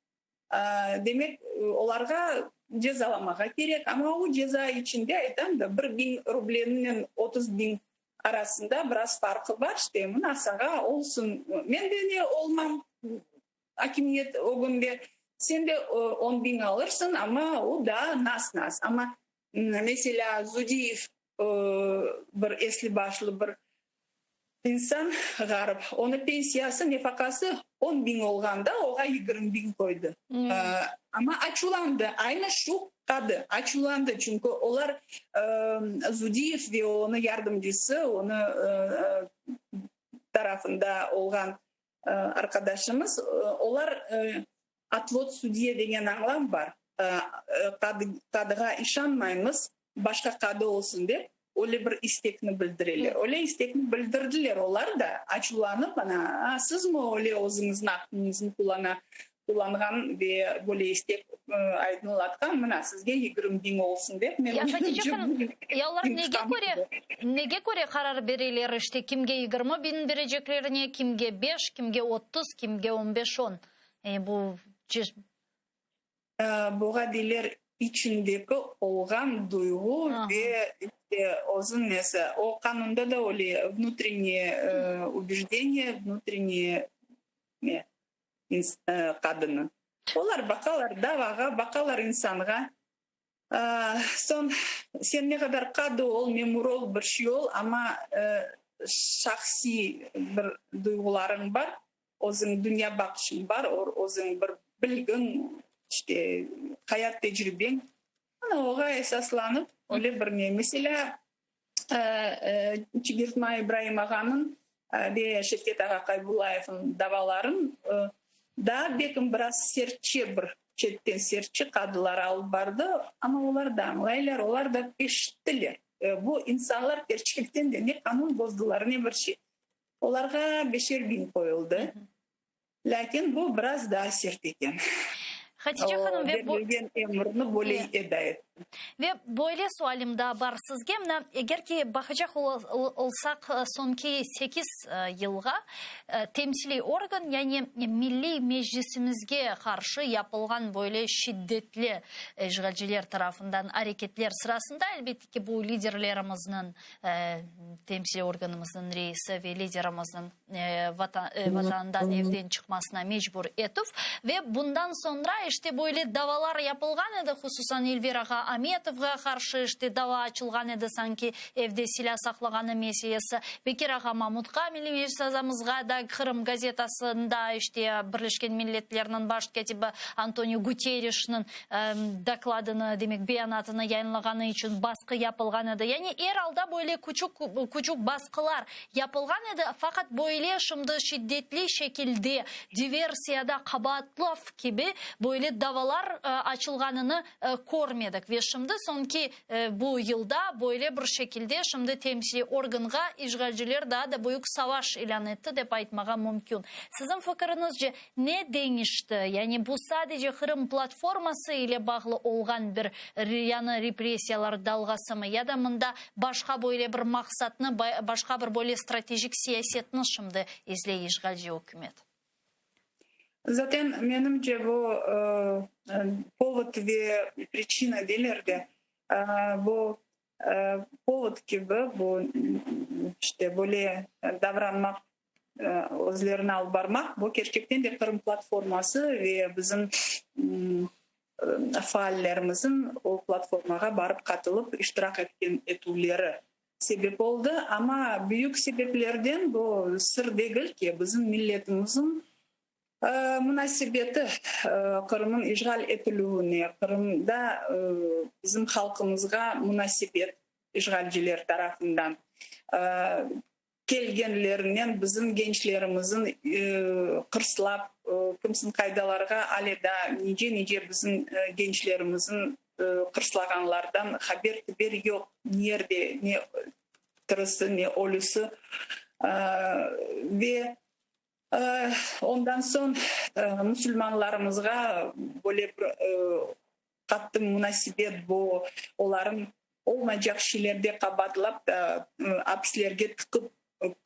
Demek, olarğa cezalamağa kerek, amma o ceza içinde, aytam da, bir biñ rubleninen 30 biñ arasında biraz farqı bar, işte, mınasağa olsun, men de ne olmam akimiyet ögünde, sen de 10 biñ alırsıñ, amma o daa nas-nas. Amma, meselâ, Zudiyev bir esli-başlı bir insan, ğarip, onı pensiyası, nefaqası 10 biñ olğanda, oğa 20 biñ qoydı. Amma açuvlandı, aynı şu qadı açuvlandı, çünki olar Zudiyev ve onı yardımcısı, onı tarafında olğan arqadaşımız, olar otvod sudye degen añlam bar. Qadığa işanmaymız, başqa qadı olsun dep, öyle bir istekni bildireler. Öyle istekni bildirdiler olar da, açuvlanıp, ana, sizmi öyle özüñizni aqlıñıznı qullana. qullanğan ve böyle istek aydınlatqan, mına sizge 20 biñ olsun dep. Ya Hatice hanım, ya olar nege köre, nege köre qarar bereler, işte kimge 20 biñ bereceklerine, kimge 5, kimge 30, kimge 15-10? E, bu Buğa deyler içindeki olğan duyğu ve işte özün nesi. O qanunda da öyle внутреннее убеждение, внутреннее ne qadını. Olar baqalar davağa, baqalar insanğa. Soñ sen ne qadar qadı ol, memur ol, bir şey ol, amma şahsiy bir duyğularıñ bar, özüñ dünya baqışıñ bar, özüñ bir bilgiñ, işte hayat tecribeñ. Ana oğa esaslanıp öyle bir ne. Meselâ, Çigirtma İbraim ağanıñ ve Şevket ağa Qaybullayevniñ davaların daa bekim biraz sertçe bir çetten sertçe qadılar alıp bardı, amma olar da añlaylar, olar da eşittiler. Bu insanlar kerçekten de ne qanun bozdılar, ne bir şey. Olarğa 5'er biñ qoyuldı. Lâkin bu biraz daa sert eken. Hatice hanım, ve bu Berilgen emrni böyle eda etti. Ve böyle sualim daa bar sizge. Mına eger ki baqacaq olsaq soñki 8 yılğa, temsiliy organ, yani Milliy Meclisimizge qarşı yapılğan böyle şiddetli işğalciler tarafından areketler sırasında, elbette ki, bu liderlerimizniñ, temsiliy organımıznıñ reisi ve liderimizniñ vatanından, evden çıqmasına mecbur etüv ve bundan soñra işte böyle davalar yapılğan edi, hususan Elvir ağa Ametovğa qarşı işte dava açılğan edi, sanki evde silâ saqlağanı meselesi, Bekir ağa Mamutqa, Milliy Meclis azamızğa da Qırım gazetasında işte Birleşken Milletlerniñ baş kâtibi Antonio Guterresniñ dokladını, demek beyanatını yayınlağanı içün basqı yapılğan edi. Yani er alda böyle küçük küçük basqılar yapılğan edi, faqat böyle şimdi şiddetli şekilde diversiyada qabaatlav kibi böyle davalar açılğanını körmedik. Ve şimdi soñki bu yılda böyle bir şekilde şimdi temsiliy organğa işğalciler daa da büyük savaş ilân etti, dep aytmağa mümkün. Siziñ fikiriñizce, ne deñişti? Yani bu sadece Qırım platforması ile bağlı olğan bir yañı repressiyalar dalğasımı ya da mında başqa böyle bir maqsatnı, başqa bir böyle stratejik siyasetni şimdi izley işğalci ükümet? Zaten menimce bu повод ve причина deyler de, bu повод kibi, bu işte böyle davranmaq, özlerini alıp barmaq, bu kerçekten de Qırım platforması ve bizim faallerimizin o platformağa barıp qatılıp iştirak etken etüvleri sebep oldı. Amma büyük sebeplerden bu sır degil ki, bizim milletimizin munasebeti Qırımnıñ işğal etilüvine, Qırımda bizim halqımızğa munasebet işğalciler tarafından kelgenlerinen bizim gençlerimizin qırslap kimsin qaydalarğa, ale da nice nice bizim gençlerimizin qırslağanlardan haber tiber yoq, nerde ne tirisi, ne ölüsi. Ve ondan soñ musulmanlarımızğa böyle bir qattı munasebet, bu olarnıñ olmaycaq şeylerde qabaatlap da apislerge tıqıp,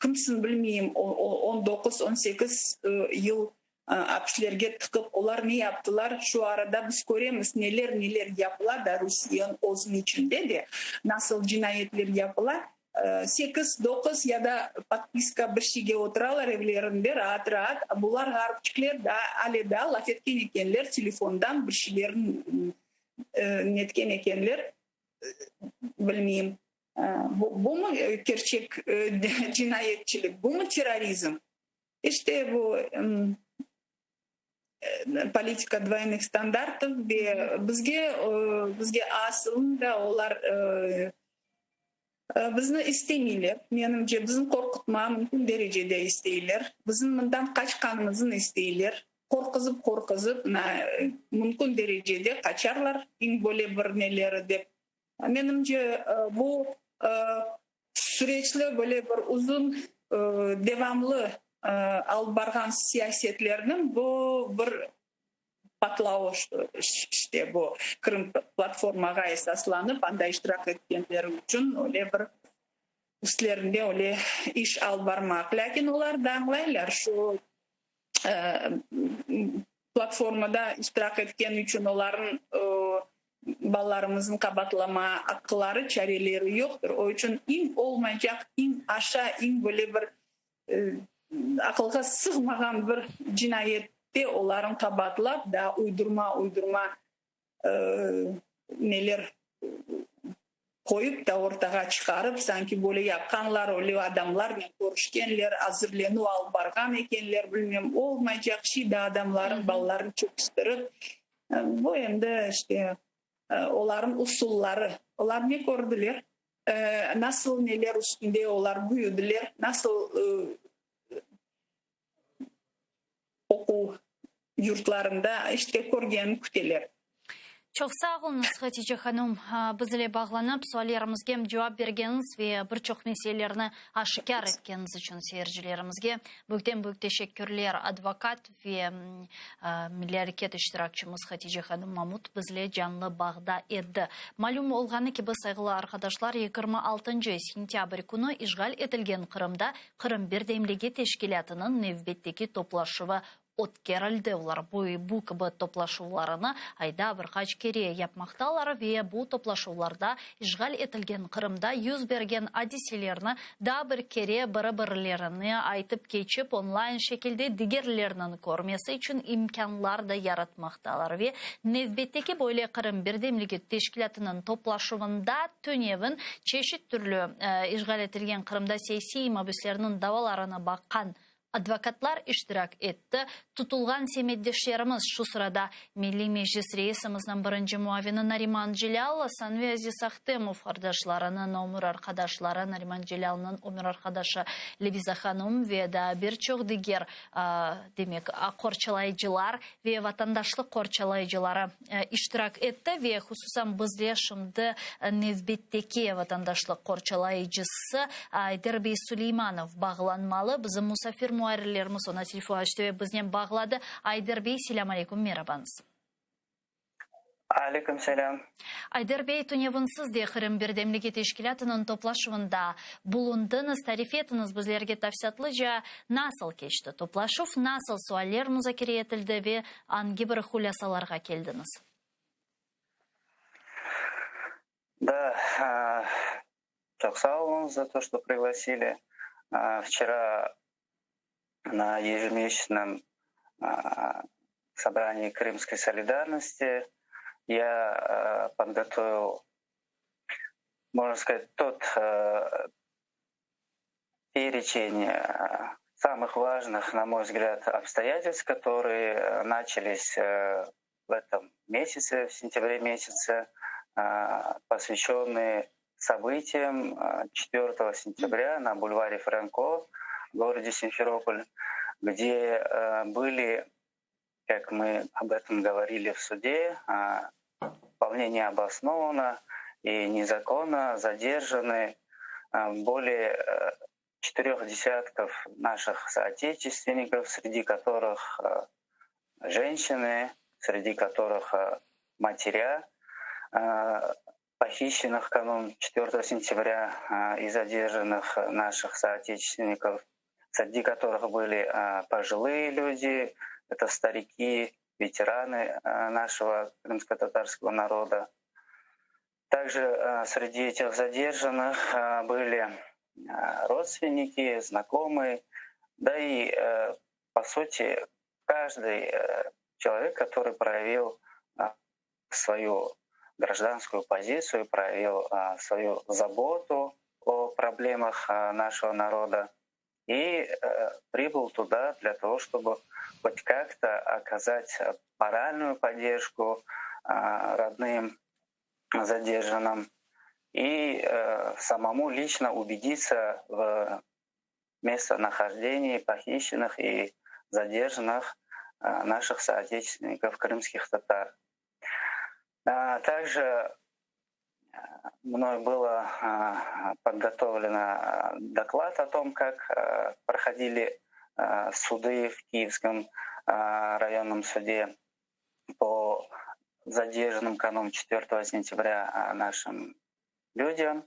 kimsin bilmeyim, 19-18 yıl apislerge tıqıp, olar ne yaptılar? Şu arada biz köremiz, neler neler yapıla da Rusiyeniñ özüniñ içinde de nasıl cinayetler yapıla. 8-9 ya da podpiska bir şeyge oturalar evlerinde raat raat. Bular ğarpçikler da ale da laf etken ekenler telefondan, bir şeylerin netken ekenler, bilmeyim. Bumı kerçek cinayetçilik, bumı terrorizm? İşte bu politika двойных standartов ve bizge aslında olar bizni istemeyler. Menimce, bizni qorqutma mümkün derecede isteyler. Bizim mından qaçqanımıznı isteyler. Qorquzıp qorquzıp mümkün derecede qaçarlar eñ böyle bir neleri dep. Menimce, bu süreçli böyle bir uzun devamlı alıp barğan siyasetlerniñ bu bir. patlavı işte bu Qırım platformağa esaslanıp anda iştirak etkenleri içün öyle bir üstlerinde öyle iş alıp barmaq. Lâkin olar da añlaylar, şu platformada iştirak etken içün olarnıñ balalarımıznıñ qabatlama aqqıları, çareleri yoqtır. O içün iñ olmaycaq, iñ aşa, iñ böyle bir aqılğa sığmağan bir cinayette olarnı qabaatlap, daa uydurma, uydurma neler qoyıp da ortağa çıqarıp, sanki böyle yapqanlar, öyle adamlarnen körüşkenler, azırlenüv alıp barğan ekenler, bilmem, olmaycaq şey da adamlarnıñ balalarını çekiştirip, bu endi işte olarnıñ usulları. Olar ne kördiler, nasıl neler üstünde olar büyüdiler, nasıl oquv yurtlarında işte körgenini küteler. Çoq sağ oluñız, Hatice hanım, biz ile bağlanıp, suallerimizge cevap bergeniñiz ve bir çoq meselelerni aşikâr etkeniñiz içün seyircilerimizge büyükten-büyük teşekkürler. Advokat ve Milliy areket iştirakçimiz Hatice hanım Mamut bizle canlı bağda edi. Malüm olğanı kibi, sayğılı arqadaşlar, 26 sentâbr künü işğal etilgen Qırımda Qırım birdemligi teşkilâtınıñ nevbetteki toplaşuvı ötkerildi. Olar bu kibi toplaşuvlarını ayda bir qaç kere yapmaqtalar ve bu toplaşuvlarda işğal etilgen Qırımda yüz bergen adiselerni daa bir kere biri-birilerine aytıp keçip, onlayn şekilde digerlerniñ körmesi içün imkânlar da yaratmaqtalar. Ve nevbetteki böyle Qırım birdemligi teşkilâtınıñ toplaşuvında tünevin çeşit türlü işğal etilgen Qırımda siyasiy mabüslerniñ davalarını baqqan advokatlar iştirak etti. Tutulğan semetdeşlerimiz, şu sırada Milliy Meclis reisimizniñ birinci muavini Nariman Celâl, Asan ve Aziz Ahtemov qardaşlarınıñ ömür arqadaşları, Nariman Celâlnıñ ömür arqadaşı Leviza hanım ve daa bir çoq diger, demek, aq qorçalayıcılar ve vatandaşlıq qorçalayıcıları iştirak etti ve hususan bizle şimdi nevbetteki vatandaşlıq qorçalayıcısı Ayder bey Suleymanov bağlanmalı. Bizim musafir muarrirlerimiz oña telefon açtı ve biznen bağladı. Ayder bey, selâm aleyküm, merabañız. Aleyküm selâm. Ayder bey, tünevin siz de Qırım birdemligi teşkilâtınıñ toplaşuvında bulundıñız. Tarif etiñiz bizlerge tafsilâtlıca, nasıl keçti toplaşuv, nasıl sualler muzakere etildi ve angi bir hulâsalarğa keldiñiz? Da, çoq sağ oluñız za to, что пригласили. Vçera на ежемесячном собрании Крымской солидарности я подготовил, можно сказать, тот перечень самых важных, на мой взгляд, обстоятельств, которые начались в этом месяце, в сентябре месяце, посвященные событиям 4 сентября на бульваре Франко в городе Симферополь, где были, как мы об этом говорили в суде, вполне необоснованно и незаконно задержаны более четырех десятков наших соотечественников, среди которых женщины, среди которых матеря, похищенных в канун 4 сентября и задержанных наших соотечественников, среди которых были пожилые люди, это старики, ветераны нашего крымско-татарского народа. Также среди этих задержанных были родственники, знакомые, да и, по сути, каждый человек, который проявил свою гражданскую позицию, проявил свою заботу о проблемах нашего народа и прибыл туда для того, чтобы хоть как-то оказать моральную поддержку родным задержанным и самому лично убедиться в местонахождении похищенных и задержанных наших соотечественников, крымских татар. Также мной было подготовлено доклад о том, как проходили суды в Киевском районном суде по. по задержанным канун 4 сентября нашим людям.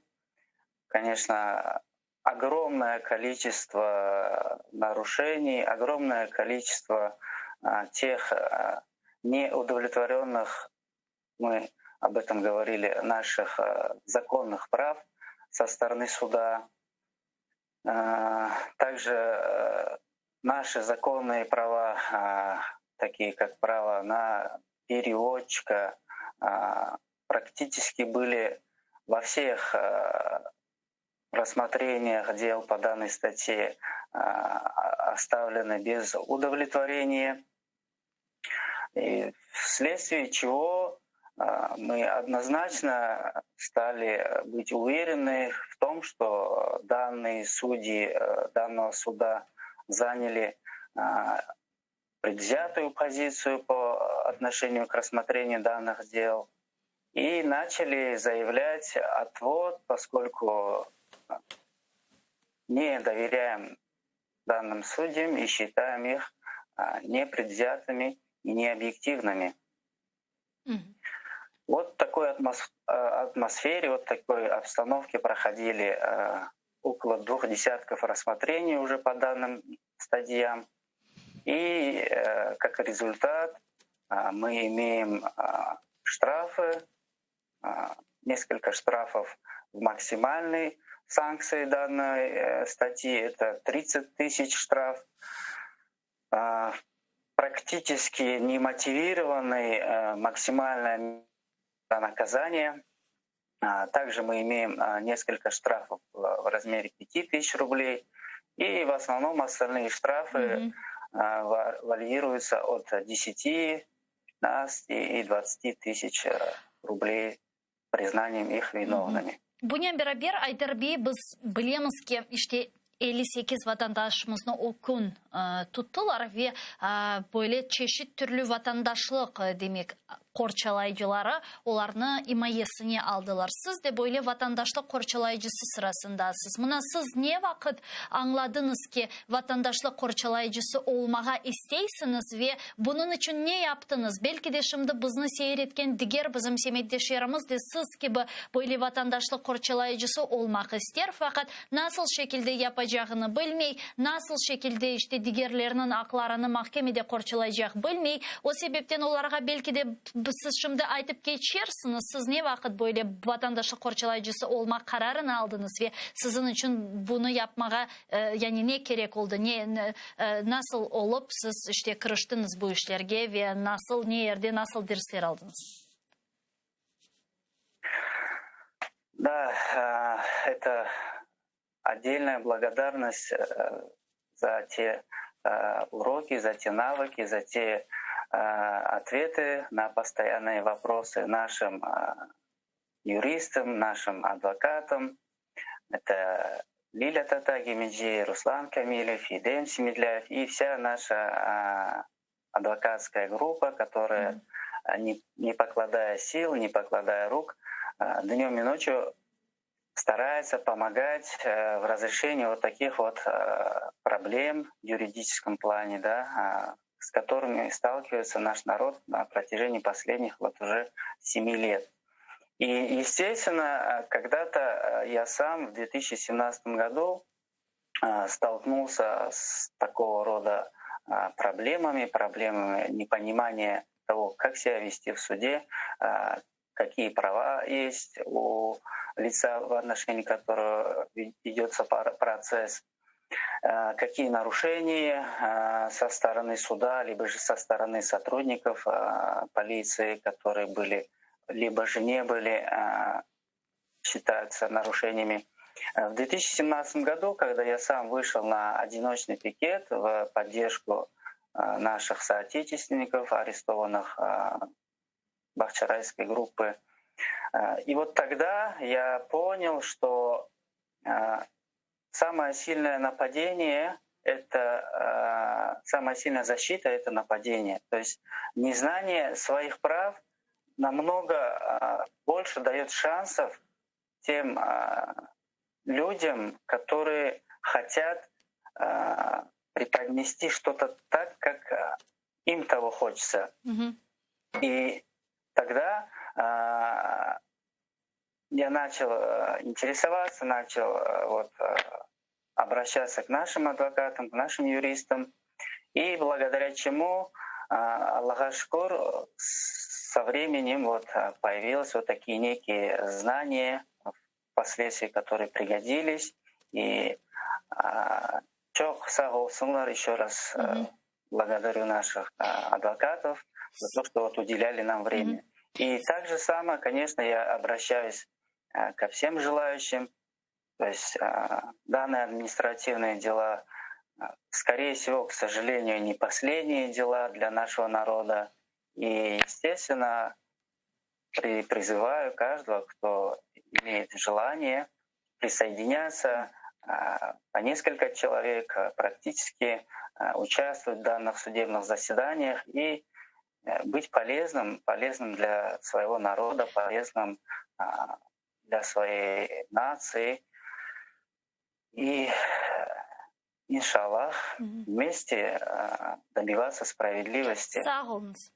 Конечно, огромное количество нарушений, огромное количество тех неудовлетворенных, мы об этом говорили, наших законных прав со стороны суда. Также наши законные права, такие как право на переводчика, практически были во всех рассмотрениях дел по данной статье оставлены без удовлетворения. И вследствие чего мы однозначно стали быть уверены в том, что данные судьи данного суда заняли предвзятую позицию по отношению к рассмотрению данных дел и начали заявлять отвод, поскольку не доверяем данным судьям и считаем их непредвзятыми и необъективными. Вот в такой атмосфере, вот такой обстановке проходили около двух десятков рассмотрений уже по данным статьям. И как результат мы имеем штрафы, несколько штрафов в максимальной санкции данной статьи, это 30 тысяч штраф. Практически немотивированный максимальное наказание. Также мы имеем несколько штрафов в размере 5 тысяч рублей. И в основном остальные штрафы варьируются от 10, 15 и 20 тысяч рублей признанием их виновными. Bunen beraber Ayder bey biz bilemiz ki işte 58 vatandaşımıznı o kün tuttılar ve böyle çeşit türlü vatandaşlıq demek qorçalayıcıları olarnı imayesine aldılar. Siz de böyle vatandaşlıq qorçalayıcısı sırasındasız. Mına siz ne vaqıt añladıñız ki vatandaşlıq qorçalayıcısı olmağa isteysiñiz ve bunıñ içün ne yaptıñız? Belki de şimdi bizni seyir etken diger bizim semetdeşlerimiz de siz kibi böyle vatandaşlıq qorçalayıcısı olmaq ister, faqat nasıl şekilde yapacağını bilmey, nasıl şekilde işte digerleriniñ aqlarını mahkemede qorçalaycaq bilmey. O sebepten olarğa belki de siz şimdi aytıp keçersiñiz, siz ne vaqıt böyle vatandaşlıq qorçalayıcısı olmaq qararını aldıñız ve siziñ içün bunı yapmağa yani ne kerek oldı, ne nasıl olıp siz işte kiriştiñiz bu işlerge ve nasıl ne yerde nasıl dersler aldıñız? Да, это отдельная благодарность за те уроки, за те навыки, за те ответы на постоянные вопросы нашим юристам, нашим адвокатам. Это Лиля Татагимиджи, Руслан Камилев, Едем Семедляев и вся наша адвокатская группа, которая, не, не покладая сил, не покладая рук, днем и ночью старается помогать в разрешении вот таких вот проблем в юридическом плане, да, с которыми сталкивается наш народ на протяжении последних вот уже 7 лет. И, естественно, когда-то я сам в 2017 году столкнулся с такого рода проблемами, проблемами непонимания того, как себя вести в суде, какие права есть у лица, в отношении которого ведется процесс, какие нарушения со стороны суда, либо же со стороны сотрудников полиции, которые были, либо же не были, считаются нарушениями. В 2017 году, когда я сам вышел на одиночный пикет в поддержку наших соотечественников, арестованных Бахчисарайской группы, и вот тогда я понял, что самое сильное нападение — это самая сильная защита — это нападение. То есть незнание своих прав намного больше дает шансов тем людям, которые хотят преподнести что-то так, как им того хочется. И тогда я начал интересоваться, начал вот обращаться к нашим адвокатам, к нашим юристам. И благодаря чему, Allağa şükür, со временем вот появились вот такие некие знания, впоследствии которые пригодились. И çoq sağ olsunlar, еще раз благодарю наших адвокатов за то, что вот уделяли нам время. И так же самое, конечно, я обращаюсь ко всем желающим. То есть данные административные дела, скорее всего, к сожалению, не последние дела для нашего народа. И, естественно, при, призываю каждого, кто имеет желание присоединяться, по несколько человек практически участвовать в данных судебных заседаниях и э, быть полезным, полезным для своего народа, полезным для своей нации. И, inşallah, вместе добиваться справедливости. Sağ oluñız.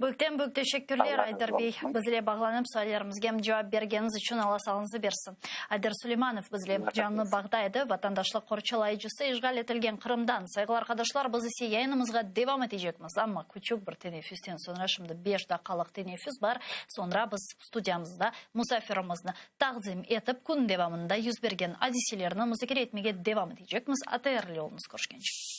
Büyükten büyük teşekkürler Ayder bey. Bizle bağlanıp suallerimizge cevap bergeniñiz içün Alla sağlığıñıznı bersin. Ayder Suleymanov bizle canlı bağda edi, vatandaşlıq qorçalayıcısı işğal etilgen Qırımdan. Sayğılı arqadaşlar, biz ise yayınımızğa devam etecekmiz. Amma küçük bir teneffüsten soñra, şimdi 5 daqqalıq teneffüs bar, soñra biz studiyamızda musafirimizni taqdim etip, kün devamında yüz bergen adiselerni muzakere etmege devam etecekmiz. ATR ile oluñız körüşkence.